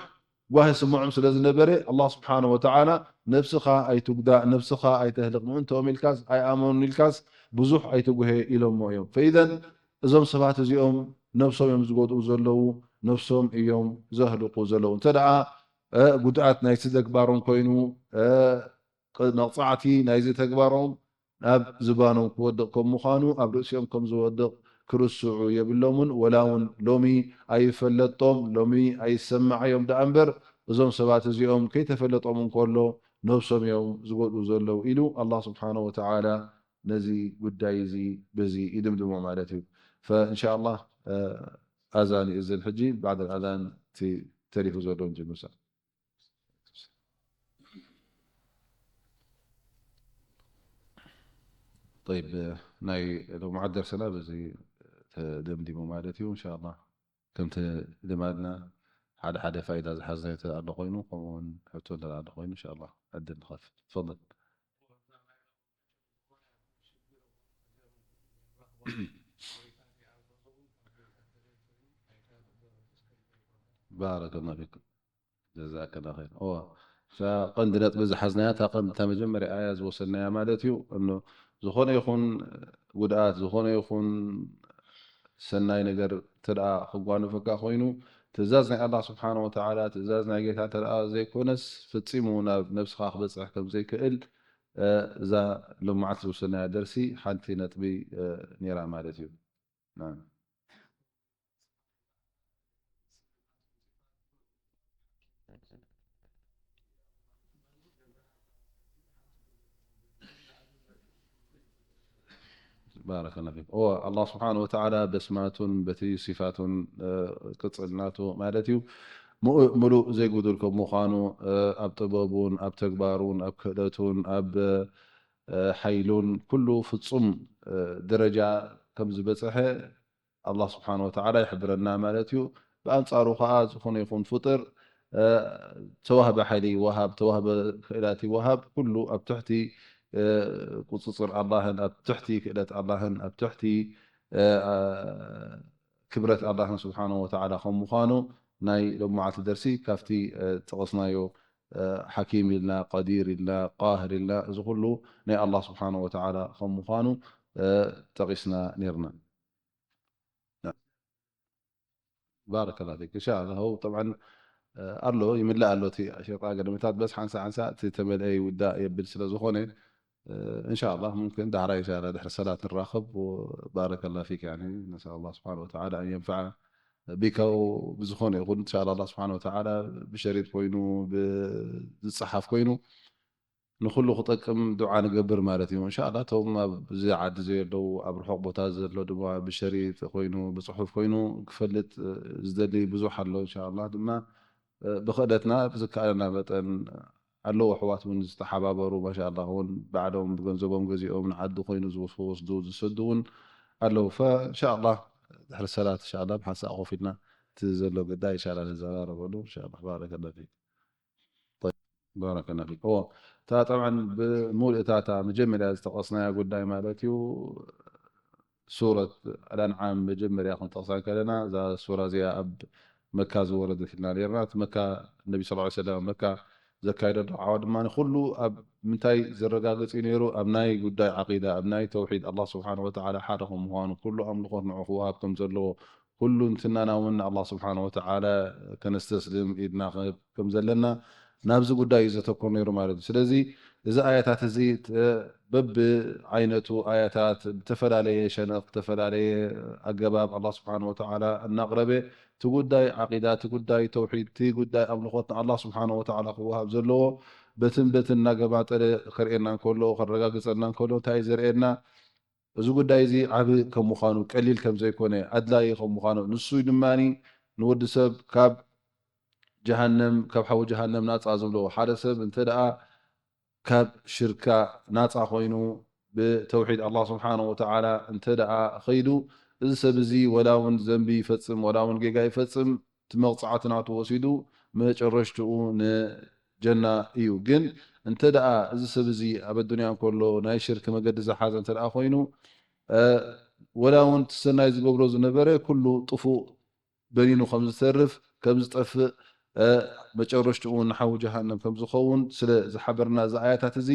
ጓሂ ይስምዖም ስለ ዝነበረ፣ ኣላህ ስብሓነሁ ወተዓላ፣ "ነብስኻ ኣይትጉዳእ፣ ነብስኻ ኣይተህልቕ፣ ምእንትኦም ኢልካስ፣ ኣይኣመኑን ኢልካስ፣ ብዙሕ ኣይትጉሄ" ኢሎሞ እዮም። ፈኢዘን እዞም ሰባት እዚኦም ነብሶም እዮም ዝጎድኡ ዘለዉ፣ ነብሶም እዮም ዘህልቁ ዘለዉ። እንተ ደኣ፣ እ፣ ጉድኣት ናይቲ ተግባሮም ኮይኑ፣ እ፣ ቅ-፣ መቕጻዕቲ ናይዚ ተግባሮም ኣብ ዝባኖም ክወድቕ ከም ምዃኑ፣ ኣብ ርእሲኦም ከም ዝወድቕ ክርስዑ የብሎምን። ወላ እውን ሎሚ ኣይፈለጦም፣ ሎሚ ኣይሰማዓዮም ደኣ እምበር፣ እዞም ሰባት እዚኦም ከይተፈለጦም እንከሎ ነብሶም እዮም ዝጎድኡ ዘለዉ ኢሉ ኣላህ ስብሓነሁ ወተዓላ ነዚ ጉዳይ እዚ በዚ ይድምድሞ ማለት እዩ። ፈእንሻ ኣላህ፣ እ፣ ኣዛን ይእዝን ሕጂ፣ ባዕድ ኣዛን እቲ ተሪፉ ዘሎ ንጅምር። ጠይብ፣ ናይ ሎምዓት ደርስና በዚ ተደምዲሙ ማለት እዩ። እንሻ ኣላህ፣ ከምቲ ልማድና፣ ሓደ ሓደ ፋይዳ ዝሓዝና እንተ ኣሎ ኮይኑ፣ ከምኡ እውን ሕቶ እንተ ኣሎ ኮይኑ፣ እንሻ ኣላህ፣ ዕድል ንኸፍት። ትፈضል። ባረከላሁ ፊኩም። ጀዛከላ ኸይር። እወ፣ እታ ቀንዲ ነጥቢ ዝሓዝናያ፣ እታ ቀንዲ፣ እታ መጀመርያ ኣያ ዝወሰድናያ ማለት እዩ። እኖ፣ ዝኾነ ይኹን ጉድኣት፣ ዝኾነ ይኹን ሰናይ ነገር እንተ ደኣ ክጓነፈካ ኮይኑ፣ ትእዛዝ ናይ ኣላህ ስብሓነሁ ወተዓላ፣ ትእዛዝ ናይ ጌታ እንተ ደኣ ዘይኮነስ፣ ፈጺሙ ናብ ነብስኻ ክበጽሕ ከም ዘይክእል፣ እ፣ እዛ ሎማዓት ዝወሰድናያ ደርሲ ሓንቲ ነጥቢ፣ እ፣ ነይራ ማለት እዩ። ናም። ባረከላ ፊክ። እወ፣ ኣላህ ስብሓነ ወተዓላ በስማቱን በቲ ሲፋቱን፣ እ፣ ቅጽል ናቱ ማለት እዩ። ምኡ-፣ ምሉእ ዘይጉዱል ከም ምዃኑ፣ እ፣ ኣብ ጥበቡን፣ ኣብ ተግባሩን፣ ኣብ ክእለቱን፣ ኣብ፣ እ፣ ሓይሉን ኩሉ ፍጹም፣ እ፣ ደረጃ ከም ዝበጽሐ ኣላህ ስብሓነ ወተዓላ ይሕብረና ማለት እዩ። ብኣንጻሩ ኸዓ ዝኾነ ይኹን ፍጡር፣ እ፣ ተዋህበ ሓይሊ ይወሃብ፣ ተዋህበ ክእላት ይወሃብ፣ ኩሉ ኣብ ትሕቲ፣ እ፣ ቁጽጽር ኣላህን፣ ኣብ ትሕቲ ክእለት ኣላህን፣ ኣብ ትሕቲ፣ እ፣ አ-፣ ክብረት ኣላህን ስብሓነ ወተዓላ ከም ምዃኑ ናይ ሎማዓልቲ ደርሲ ካብቲ፣ እ፣ ጠቐስናዮ፣ እ፣ ሓኪም ኢልና፣ ቀዲር ኢልና፣ ቃህር ኢልና፣ እዚ ኩሉ ናይ ኣላህ ስብሓነ ወተዓላ ከም ምዃኑ፣ እ፣ ጠቒስና ኔርና። ባረከላ ፊክ። እንሻላ፣ ው፣ ጠብዓን፣ እ፣ ኣሎ፣ ይምላእ ኣሎ፣ እቲ ሸጣ ገደመታት፣ በስ ሓንሳ ሓንሳ እቲ ተመልአ ይውዳእ የብል ስለ ዝኾነ፣ እ፣ እንሻላ፣ ሙምክን ዳሕራይ፣ እንሻላ፣ ድሕሪ ሰላት ንራኸብ። ባረከላ ፊክ፣ ያኒ፣ ነስኣል ኣላህ ስብሓነ ወተዓላ ኣን የንፈዐ ቢካ፣ ብዝኾነ ይኹን፣ እንሻላ፣ ኣላህ ስብሓነ ወተዓላ ብሸሪጥ ኮይኑ፣ ብዝጸሓፍ ኮይኑ፣ ንኹሉ ክጠቅም ዱዓ ንገብር ማለት እዩ። እንሻላ፣ እቶም ኣብዚ ዓዲ ዘለዉ፣ ኣብ ርሑቕ ቦታ ዘሎ ድማ ብሸሪጥ ኮይኑ፣ ብጽሑፍ ኮይኑ ክፈልጥ፣ እ፣ ዝደሊ ብዙሕ ኣሎ። እንሻላ ድማ፣ እ፣ ብኽእለትና ብዝከኣለና መጠን ኣለዉ ኣሕዋት እውን ዝተሓባበሩ፣ ማሻላ፣ እውን ባዕሎም ብገንዘቦም ገዚኦም ንዓዲ ኮይኑ ዝወስዱ ዝሰዱ እውን ኣለዉ። ፈ-፣ እንሻላ ድሕሪ ሰላት እንሻላ ብሓንሳእ ኮፍ ኢልና እቲ ዘሎ ጉዳይ ኢንሻላህ ንዘራረበሉ ኢንሻላህ። ባረከላህ ፊክ። ጠይብ፣ ባረከላህ ፊክ። እዎ፣ እታ ጠብዓን ብሙሉእ እታ፣ እታ መጀመርያ ዝጠቐስናያ ጉዳይ ማለት እዩ፣ ሱረት ኣልኣንዓም መጀመርያ ክንጠቕሳ ከለና፣ እዛ ሱራ እዚኣ ኣብ መካ ዝወረደት ኢልና ነርና። እቲ መካ፣ ነቢ ሰለላሁ ዐለይሂ ወሰለም ኣብ መካ ዘካየዶ ዳዕዋ ድማ ኩሉ ኣብ ምንታይ ዘረጋግጽ እዩ ነይሩ? ኣብ ናይ ጉዳይ ዓቂዳ፣ ኣብ ናይ ተውሒድ፣ ኣላህ ስብሓነሁ ወተዓላ ሓደ ከም ምዃኑ፣ ኩሉ ኣምልኾት ንዑ ክወሃብ ከም ዘለዎ፣ ኩሉ እንትናና እውን ንኣላህ ስብሓነሁ ወተዓላ ከነስተስልም ኢድና ክህብ ከም ዘለና ናብዚ ጉዳይ እዩ ዘተኮር ነይሩ ማለት እዩ። ስለዚ እዚ ኣያታት እዚ ተ-፣ በብዓይነቱ ኣያታት ብተፈላለየ ሸነኽ፣ ብተፈላለየ ኣገባብ ኣላህ ስብሓነሁ ወተዓላ እናቕረበ እቲ ጉዳይ ዓቂዳ፣ እቲ ጉዳይ ተውሒድ፣ እቲ ጉዳይ ኣምልኾት ንኣላህ ስብሓነሁ ወተዓላ ክወሃብ ዘለዎ በትን በትን እናገባጠለ ከርእየና እንከሎ፣ ከረጋግጸልና እንከሎ እንታይ እዩ ዘርእየና? እዚ ጉዳይ እዚ ዓቢ ከም ምዃኑ፣ ቀሊል ከም ዘይኮነ፣ ኣድላዪ ከም ምዃኑ፣ ንሱ ድማ ንወዲ ሰብ ካብ ጀሃነም፣ ካብ ሓዊ ጀሃነም ናጻ ዝብሎ፣ ሓደ ሰብ እንተ ደኣ ካብ ሽርካ ናጻ ኮይኑ ብተውሒድ ኣላህ ስብሓነሁ ወተዓላ እንተ ደኣ ኸይዱ፣ እዚ ሰብ እዚ ወላ እውን ዘንቢ ይፈጽም፣ ወላ እውን ጌጋ ይፈጽም፣ እቲ መቕጻዕቲ ናቱ ወሲዱ መጨረሽትኡ ንጀና እዩ። ግን እንተ ደኣ እዚ ሰብ እዚ ኣብ ኣዱንያ እንከሎ ናይ ሽርክ መገዲ ዝሓዘ እንተ ደኣ ኮይኑ፣ እ፣ ወላ እውን እቲ ሰናይ ዝገብሮ ዝነበረ ኩሉ ጥፉእ በኒኑ ከም ዝተርፍ፣ ከም ዝጠፍእ፣ እ፣ መጨረሽትኡ እውን ንሓዊ ጀሃነም ከም ዝኸውን ስለ ዝሓበርና እዚ ኣያታት እዚ፣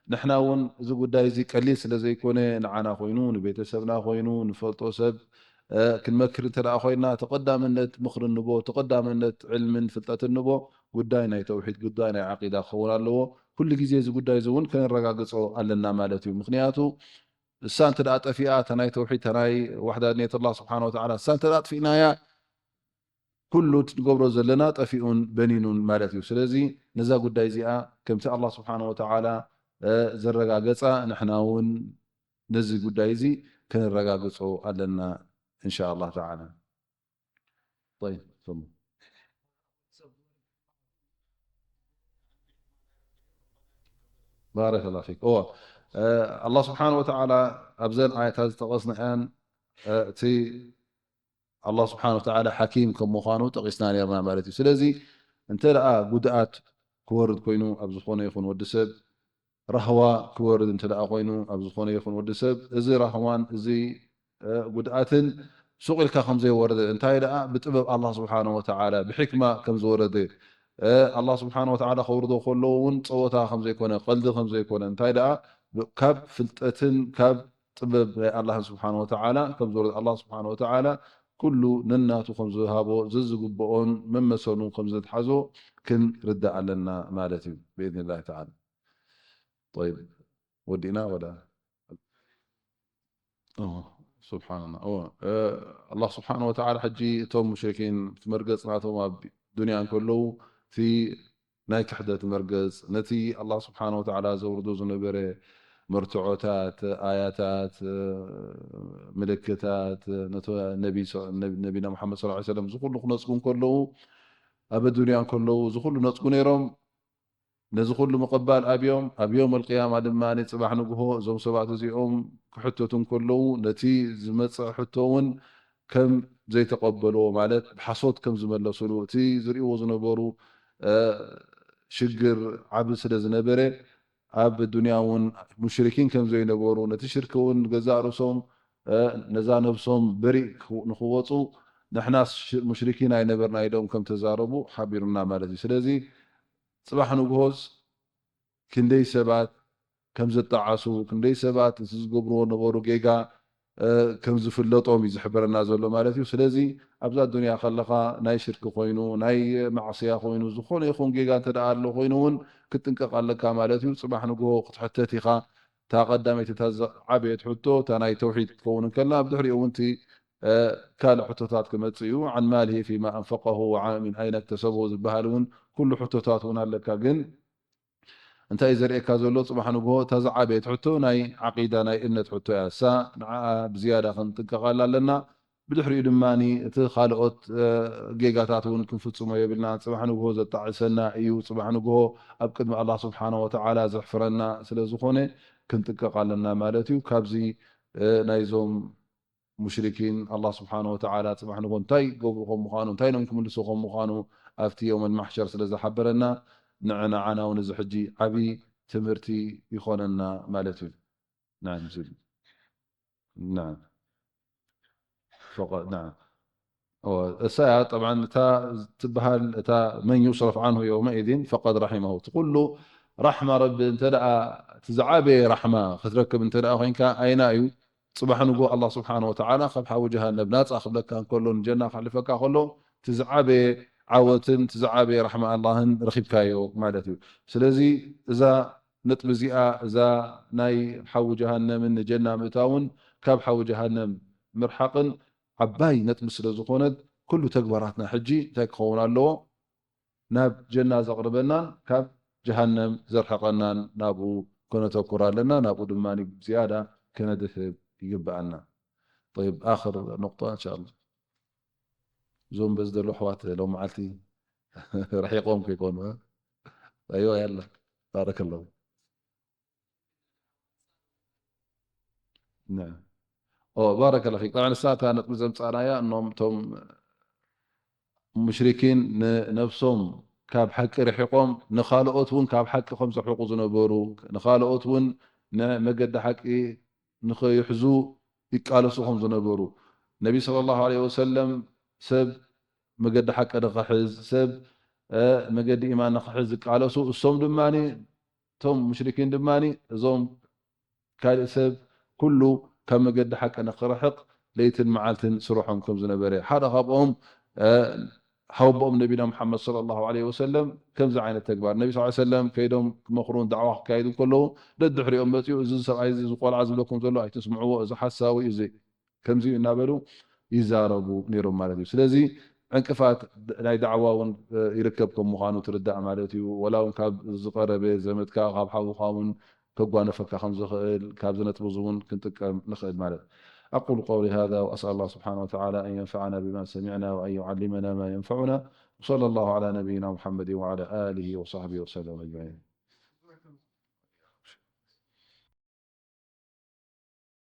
ንሕና እውን እዚ ጉዳይ እዚ ቀሊል ስለ ዘይኮነ፣ ንዓና ኮይኑ፣ ንቤተሰብና ኮይኑ፣ ንፈልጦ ሰብ፣ እ፣ ክንመክር እንተ ደኣ ኮይና፣ ተቐዳምነት ምኽሪ እንቦ፣ ተቐዳምነት ዕልምን ፍልጠትን እንቦ፣ ጉዳይ ናይ ተውሒድ፣ ጉዳይ ናይ ዓቂዳ ክኸውን ኣለዎ። ኩሉ ግዜ እዚ ጉዳይ እዚ እውን ከነረጋግጾ ኣለና ማለት እዩ። ምኽንያቱ፣ እሳ እንተ ደኣ ጠፊኣ፣ እታ ናይ ተውሒድ፣ እታ ናይ ዋሕዳንየት ኣላህ ስብሓነሁ ወተዓላ፣ እሳ እንተ ደኣ ኣጥፊእናያ፣ ኩሉ እቲ ንገብሮ ዘለና ጠፊኡን በኒኑን ማለት እዩ። ስለዚ ነዛ ጉዳይ እዚኣ ከምቲ ኣላህ ስብሓነሁ ወተዓላ፣ እ፣ ዘረጋገጻ፣ ንሕና እውን ነዚ ጉዳይ እዚ ከነረጋግጾ ኣለና እንሻ ኣላህ ተዓላ። ጠይብ፣ ተፈضل። ባረከላህ ፊክ። እወ፣ እ፣ ኣላህ ስብሓነሁ ወተዓላ ኣብዘን ኣያታት ዝጠቐስናያን፣ እ፣ እቲ ኣላህ ስብሓነሁ ወተዓላ ሓኪም ከም ምዃኑ ጠቒስና ነርና ማለት እዩ። ስለዚ እንተ ደኣ ጉድኣት ክወርድ ኮይኑ ኣብ ዝኾነ ይኹን ወዲ ሰብ፣ ራህዋ ክወርድ እንተ ደኣ ኮይኑ ኣብ ዝኾነ ይኹን ወዲ ሰብ፣ እዚ ራህዋን እዚ፣ እ፣ ጉድኣትን ሱቕ ኢልካ ከም ዘይወረደ፣ እንታይ ደኣ ብጥበብ ኣላህ ስብሓነሁ ወተዓላ ብሕክማ ከም ዝወረደ፣ እ፣ ኣላህ ስብሓነሁ ወተዓላ ከውርዶ ከሎ እውን ጸወታ ከም ዘይኮነ፣ ቀልዲ ከም ዘይኮነ፣ እንታይ ደኣ ብ-፣ ካብ ፍልጠትን ካብ ጥበብ ናይ ኣላህን ስብሓነሁ ወተዓላ ከም ዝወረደ፣ ኣላህ ስብሓነሁ ወተዓላ ኩሉ ነናቱ ከም ዝሃቦ፣ ዘዝግብኦን መመሰሉን ከም ዘትሓዞ ክንርዳእ ኣለና ማለት እዩ፣ ብኢዝኒላሂ ተዓላ። ጠይብ፣ ወዲእና ወላ? እወ፣ ሱብሓነላህ። እወ፣ እ፣ ኣላህ ስብሓነሁ ወተዓላ ሕጂ እቶም ሙሽሪኪን እቲ መርገጽ ናቶም ኣብ ዱንያ እንከለዉ፣ እቲ ናይ ክሕደት መርገጽ፣ ነቲ ኣላህ ስብሓነሁ ወተዓላ ዘውርዶ ዝነበረ መርትዖታት፣ ኣያታት፣ እ፣ ምልክታት፣ ነቶ-፣ ነቢ ሰ-፣ ነቢ-፣ ነቢና ሙሓመድ ሰለላሁ ዐለይሂ ወሰለም፣ እዚ ኩሉ ክነጽጉ እንከለዉ፣ ኣብ ኣዱንያ እንከለዉ፣ እዚ ኩሉ ነጽጉ ነይሮም። ነዚ ኩሉ ምቕባል ኣብዮም፣ ኣብ የውም ኣልቅያማ ድማ ጽባሕ ንግሆ እዞም ሰባት እዚኦም ክሕተቱ እንከለዉ፣ ነቲ ዝመጽእ ሕቶ እውን ከም ዘይተቐበልዎ፣ ማለት ብሓሶት ከም ዝመለስሉ፣ እቲ ዝርእይዎ ዝነበሩ፣ እ፣ ሽግር ዓቢ ስለ ዝነበረ፣ ኣብ ዱንያ እውን ሙሽሪኪን ከም ዘይነበሩ፣ ነቲ ሽርኪ እውን ገዛእ ርእሶም፣ እ፣ ነዛ ነብሶም በሪእ ክው-፣ ንኽወጹ፣ ንሕናስ ሽ-፣ ሙሽሪኪን ኣይነበርና ኢሎም ከም ተዛረቡ ሓቢሩና ማለት እዩ። ስለዚ ጽባሕ ንግሆስ ክንደይ ሰባት ከም ዘጣዓሱ፣ ክንደይ ሰባት እቲ ዝገብርዎ ነበሩ ጌጋ፣ እ፣ ከም ዝፍለጦም እዩ ዝሕብረና ዘሎ ማለት እዩ። ስለዚ ኣብዛ ዱንያ ከለኻ ናይ ሽርኪ ኮይኑ፣ ናይ ማዕስያ ኮይኑ፣ ዝኾነ ይኹን ጌጋ እንተ ደኣ ኣሎ ኮይኑ እውን ክትጥንቀቕ ኣለካ ማለት እዩ። ጽባሕ ንግሆ ክትሕተት ኢኻ። እታ ቀዳመይቲ፣ እታ ዝዓበየት ሕቶ፣ እታ ናይ ተውሒድ ክትከውን እንከላ፣ ኣብ ድሕሪኡ እውን እቲ፣ እ፣ ካልእ ሕቶታት ክመጽእ እዩ። عن ماله فيما أنفقه ومن أين اكتسبه ዝበሃል እውን ኩሉ ሕቶታት እውን ኣለካ። ግን እንታይ እዩ ዘርእየካ ዘሎ? ጽባሕ ንግሆ እታ ዝዓበየት ሕቶ ናይ ዓቂዳ፣ ናይ እምነት ሕቶ እያ። እሳ ንዓኣ ብዝያዳ ክንጥንቀቓላ ኣለና። ብድሕሪኡ ድማ እቲ ካልኦት፣ እ፣ ጌጋታት እውን ክንፍጽሞ የብልና። ጽባሕ ንግሆ ዘጣዕሰና እዩ። ጽባሕ ንግሆ ኣብ ቅድሚ ኣላህ ስብሓነ ወተዓላ ዘሕፍረና ስለ ዝኾነ ክንጥንቀቕ ኣለና ማለት እዩ። ካብዚ፣ እ፣ ናይዞም ሙሽሪኪን ኣላህ ስብሓነ ወተዓላ ጽባሕ ንጎ እንታይ ገብሩ ከም ምዃኑ፣ እንታይ ኢሎም ክምልሱ ከም ምዃኑ ኣብቲ የውመል ማሕሸር ስለ ዝሓበረና፣ ንዓና እውን እዚ ሕጂ ዓቢ ትምህርቲ ይኾነና ማለት እዩ። ናም ዝብል ናም ፈቐ ናም እወ፣ እሳ እያ ጠብዓን እታ ትበሃል፣ እታ መን ዩስረፍ ዓንሁ የውመኢዚን ፈቀድ ረሒመሁ። እቲ ኩሉ ራሕማ ረቢ እንተ ደኣ፣ እቲ ዝዓበየ ራሕማ ክትረክብ እንተ ደኣ ኮይንካ፣ ኣይና እዩ? ጽባሕ ንጎ ኣላህ ስብሓነ ወተዓላ ካብ ሓዊ ጀሃነም ናጻ ክብለካ እንከሎ፣ ንጀና ከሕልፈካ ከሎ፣ እቲ ዝዓበየ ዓወትን እቲ ዝዓበየ ራሕማ ኣላህን ረኺብካዮ ማለት እዩ። ስለዚ እዛ ነጥቢ እዚኣ፣ እዛ ናይ ሓዊ ጀሃነምን ንጀና ምእታውን ካብ ሓዊ ጀሃነም ምርሓቕን ዓባይ ነጥቢ ስለ ዝኾነት፣ ኩሉ ተግባራትና ሕጂ እንታይ ክኸውን ኣለዎ? ናብ ጀና ዘቕርበናን ካብ ጀሃነም ዘርሕቐናን ናብኡ ከነተኩር ኣለና። ናብኡ ድማ ዝያዳ ከነድህብ ይግብኣና። طيب، آخر نقطة إن شاء الله. እዞም በዚ ዘለዉ ኣሕዋት ሎም መዓልቲ ረሒቖም ከይኮኑ፣ እ? ኣይዋ፣ ያላ፣ ባረከላሁ። ናም። ኦ፣ ባረከላሁ ፊክ። ጠብዓን እሳ እታ ነጥቢ ዘምጻእናያ፣ እኖም እቶም ሙሽሪኪን ንነብሶም ካብ ሓቂ ርሒቖም፣ ንኻልኦት እውን ካብ ሓቂ ከም ዘርሕቑ ዝነበሩ፣ ንኻልኦት እውን ንመገዲ ሓቂ ንኸይሕዙ ይቃለሱ ከም ዝነበሩ፣ ነቢ ሰለላሁ ዐለይሂ ወሰለም ሰብ መገዲ ሓቂ ንኽሕዝ፣ ሰብ፣ እ፣ መገዲ ኢማን ንኽሕዝ ዝቃለሱ፣ እሶም ድማ፣ እቶም ሙሽሪኪን ድማ፣ እዞም ካልእ ሰብ ኩሉ ካብ መገዲ ሓቂ ንኽርሕቕ ለይትን መዓልትን ስርሖም ከም ዝነበረ፣ ሓደ ካብኦም፣ እ፣ ሓወቦኦም ነቢና ሙሓመድ ሰለላሁ ዐለይሂ ወሰለም ከምዚ ዓይነት ተግባር፣ ነቢ ሰለላሁ ዐለይሂ ወሰለም ከይዶም ክመኽሩን ዳዕዋ ክካየዱ ከለዉ፣ ደድሕሪኦም መጺኡ፣ "እዚ ሰብኣይ እዚ፣ እዚ ቆልዓ ዝብለኩም ዘሎ ኣይትስምዕዎ፣ እዚ ሓሳዊ እዩ፣ እዚ ከምዚ እዩ" እናበሉ ይዛረቡ ነይሮም ማለት እዩ። ስለዚ ዕንቅፋት ናይ ዳዕዋ እውን፣ እ፣ ይርከብ ከም ምዃኑ ትርዳእ ማለት እዩ። ወላ እውን ካብ ዝቐረበ ዘመድካ፣ ካብ ሓውኻ እውን ከጓነፈካ ከም ዝኽእል፣ ካብዚ ነጥቢ እዚ እውን ክንጥቀም ንኽእል ማለት። أقول قولي هذا وأسأل الله سبحانه وتعالى أن ينفعنا بما سمعنا وأن يعلمنا ما ينفعنا. وصلى الله على نبينا محمد وعلى آله وصحبه وسلم أجمعين.